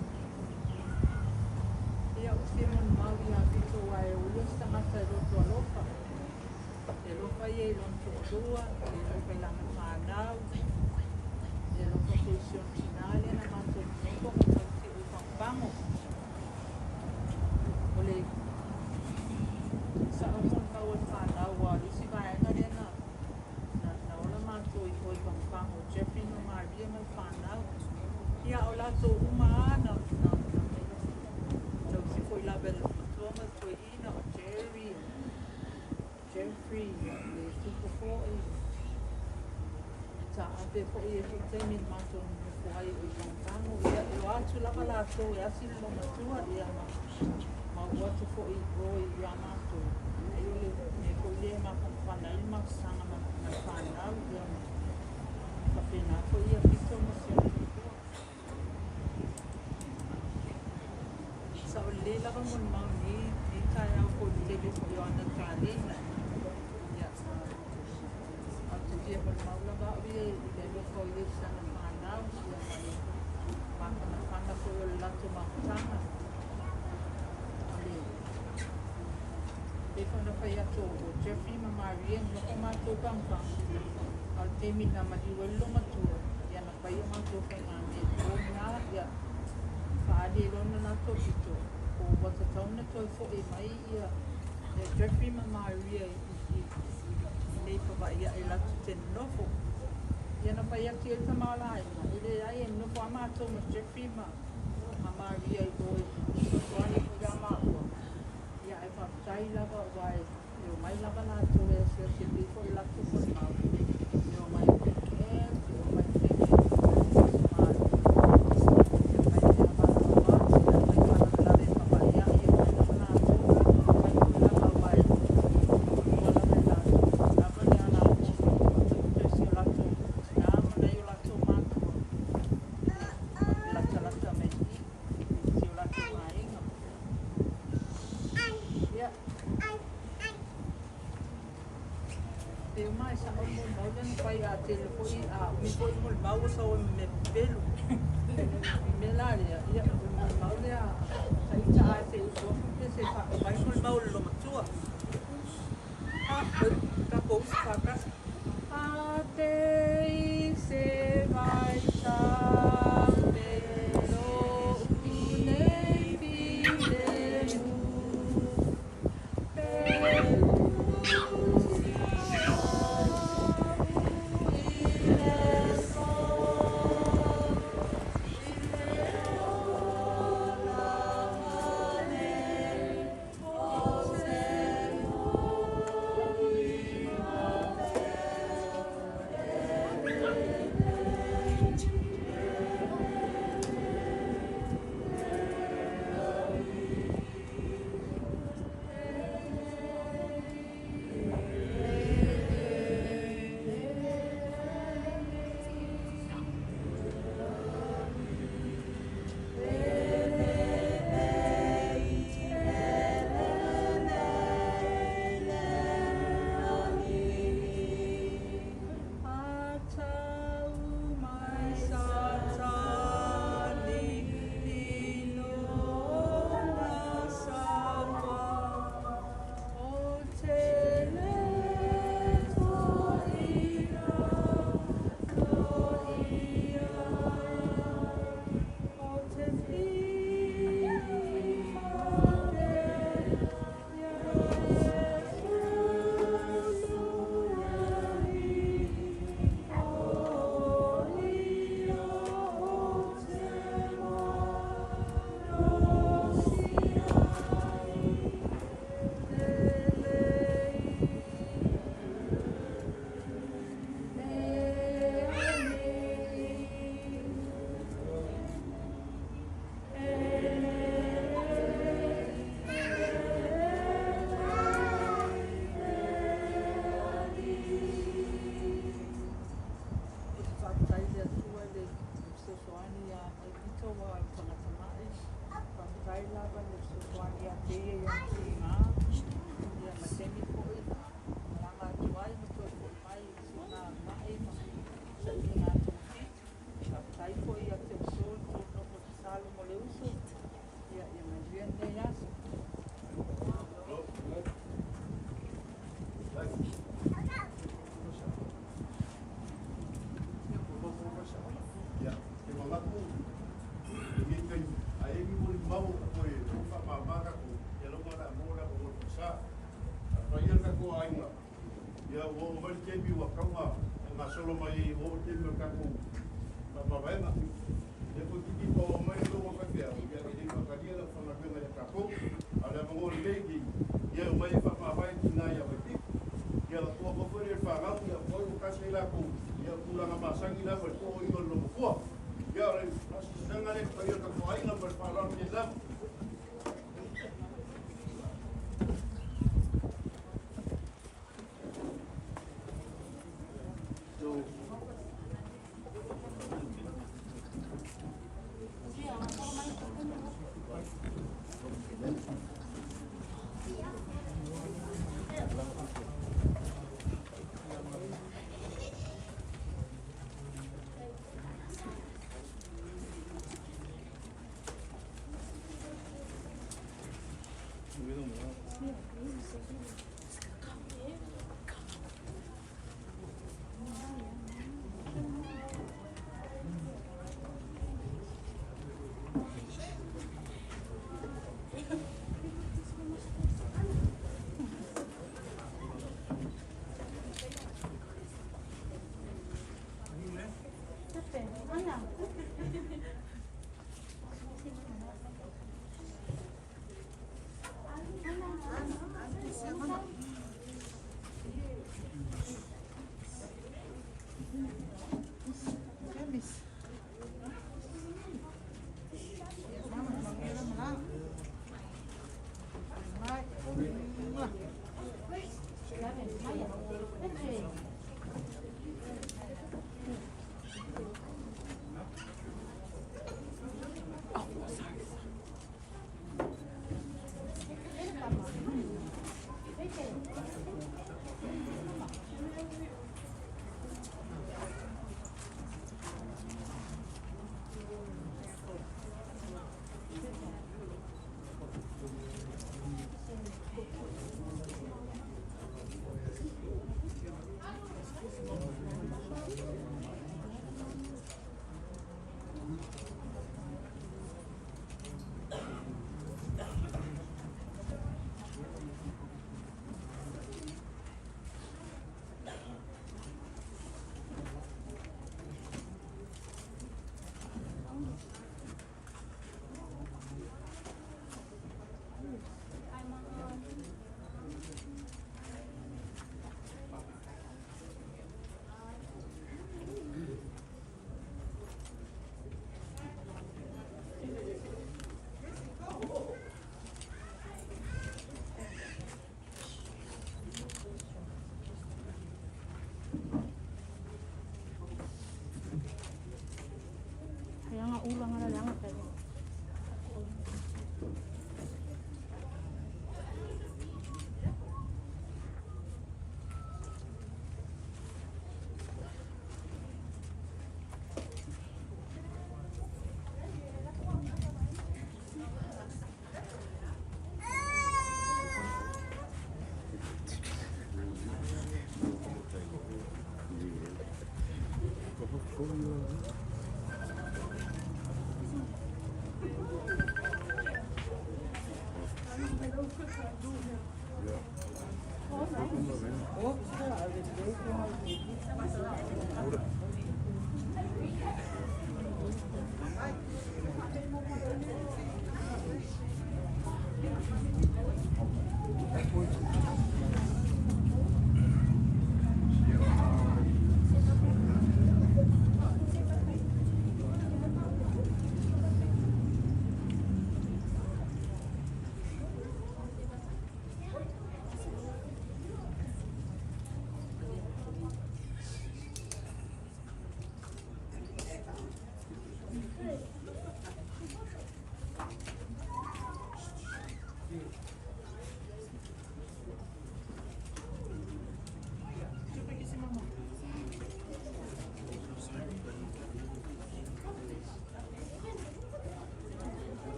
Ia, ou te fia molimau ia Pito aua e o ia se tagata e loto alofa. E alofa ia i lona toalua, e alofa i lana fanau, e alofa foi i si ona tinā lea na matou nonofo ma tausi'u i Pagopago. O le sa'o molimau a le fanau aua o le isi vaega lea na na ola matou i o i Pagopago, o Jeffrey ma Maria ma le fanau. Ia, o latou uma lava na na tausi foi lava e le matua ma le toeaina o Jerry, Jeffrey, le tupu foi, taape foi e foi taimi na matou nonofo ai o i Pagopago. Ia, e o atu lava latou e asi le loomatua, ia ma maua atu foi i o ia matou. Ai o le mea foi lea e mafanafana ai le mafutaga ma le fanau, ia ma faapena foi ia Pito ma si ona toalua. Sao lelei lava molimau i lenei taeao foi i le tele foi o ana taleni. Ia, ae ou te fia molimau lava au ia i le alofa o ia i sana fanau, ia ma le mafanafana foi o le latou mafutaga. O le pei foi ona fai atu o Jeffrey ma Maria nonofo matou i Pagopago, a o le taimi na maliu ai le loomatua, ia na fai a matou faigamea i o i ina, ia faaali ai loa ona latou pito, po ua tatau ona toe foi mai ia Jeffrey ma Maria i nei Pavaʻi ae latou te nonofo. Ia na fai atu i ai le tama o le aiga, e leai e nonofo lava matou ma Jeffrey ma Maria i o e fesoasoani foi ia maua. Ia ae faafetai lava aua e omai lava latou e asiasi e pei foi o le latou molimau. E omai i weekend, e omai i taimi e malolo, e omai pe a valaau atu, pe afai faalavelave i Pavaʻi ae, e omai lava latou. Faafetai foi lava aua e ua lava e latou lava le alafua faataoto e si o latou tinā ma nai o latou matua e latalata mai i i si o latou aiga. Ia, pe uma e sa'o le molimau lea na fai a tele foi a umi foi le molimau ua sau ai ma mea pepelu. O le mea la lea, ia, o le molimau lea a ita ae se i usu atu pe se faauma ai le molimau a le loomatua. A, tatou usu faatasi. A te i se vai tape lo'u nei. Faafetai lava i le fesoasoani ia te ia i ona tiga, ia ma taimi foi na malaga atu ai ma toe fo'i mai i si ona agai ma sailiga togafiti. Faafetai foi ia te outou le tou nofo tatalo mo le uso, ia ia manuia lenei aso. Ia, ke manatu i lenei taimi, a i ai ni molimau o toe faamama tatou, ia lauga o le a maua le avanoa i le falesa. A o le paia o le tatou aiga, ia ua oo mai le taimi ua tatau ona gasolo mai ai, ua oo le taimi o le tatou faamavaega. Lea toeitiiti paoa mai le lou faifeau, ia e le faatalia le aufaigaluega ia tatou. A o le avanoa lelei lenei, ia e omai e faamavae tina ia Vaipito. Ia ona tuu atu foi lea i le fanau, ia o ai ua tasi ai latou, ia o tulaga masani lava i le to'oina o le logofoa. Ia o le faasilasilaga lea i le paia o le tatou aiga ma le faaaloalo tele lava.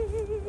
Thank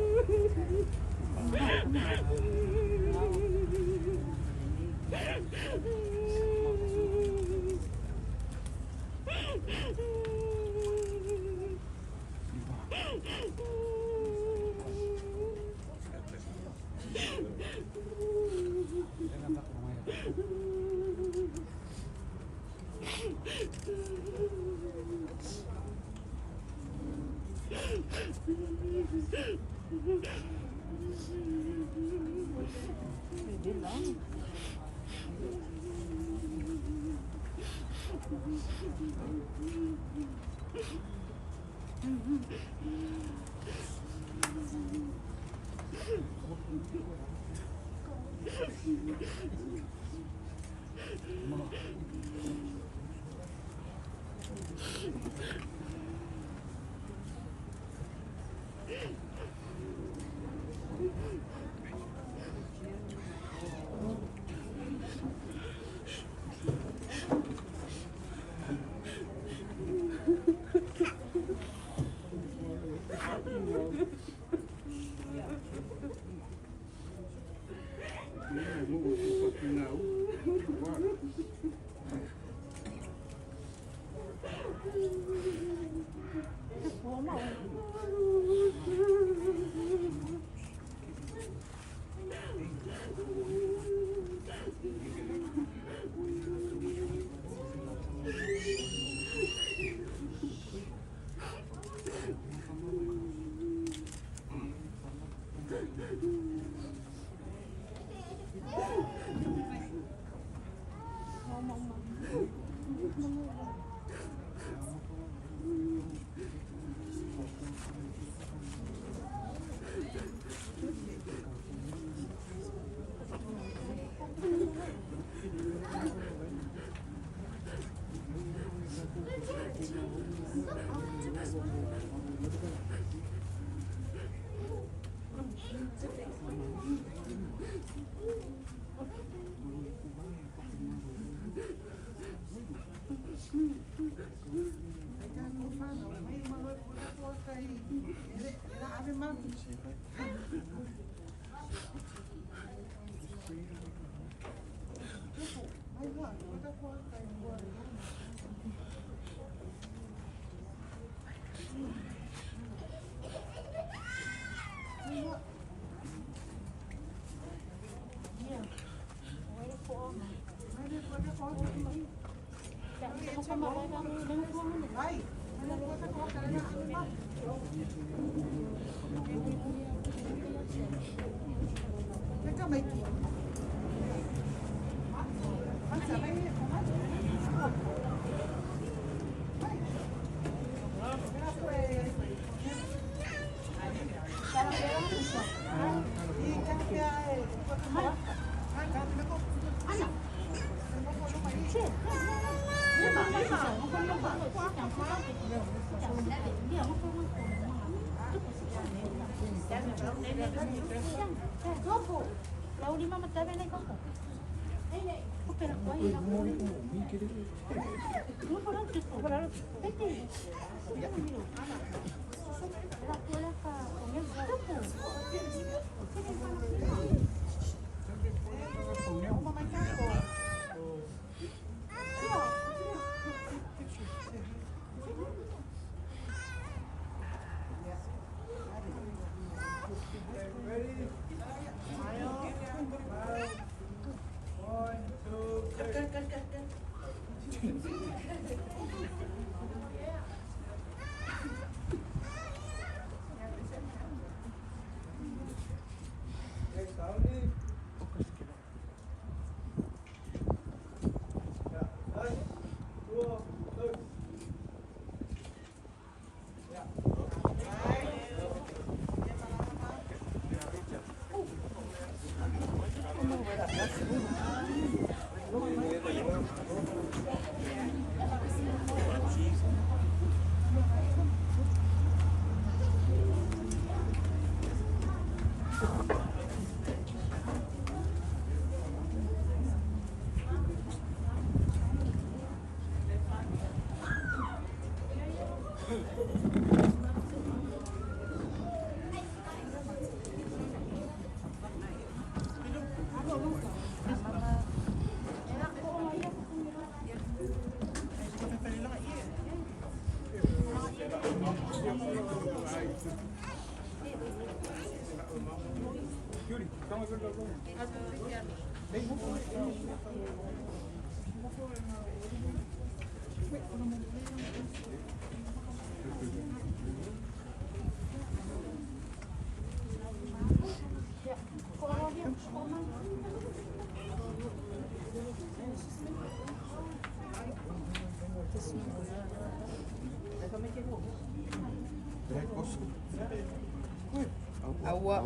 Maua.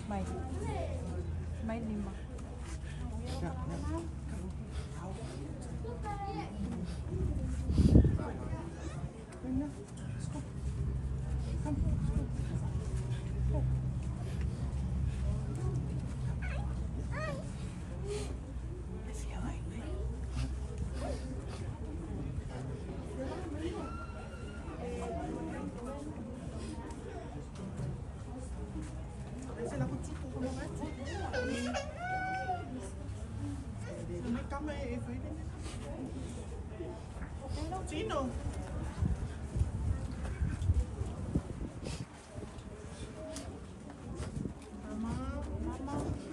Mai. Mai lima. Tino. Mama, mama.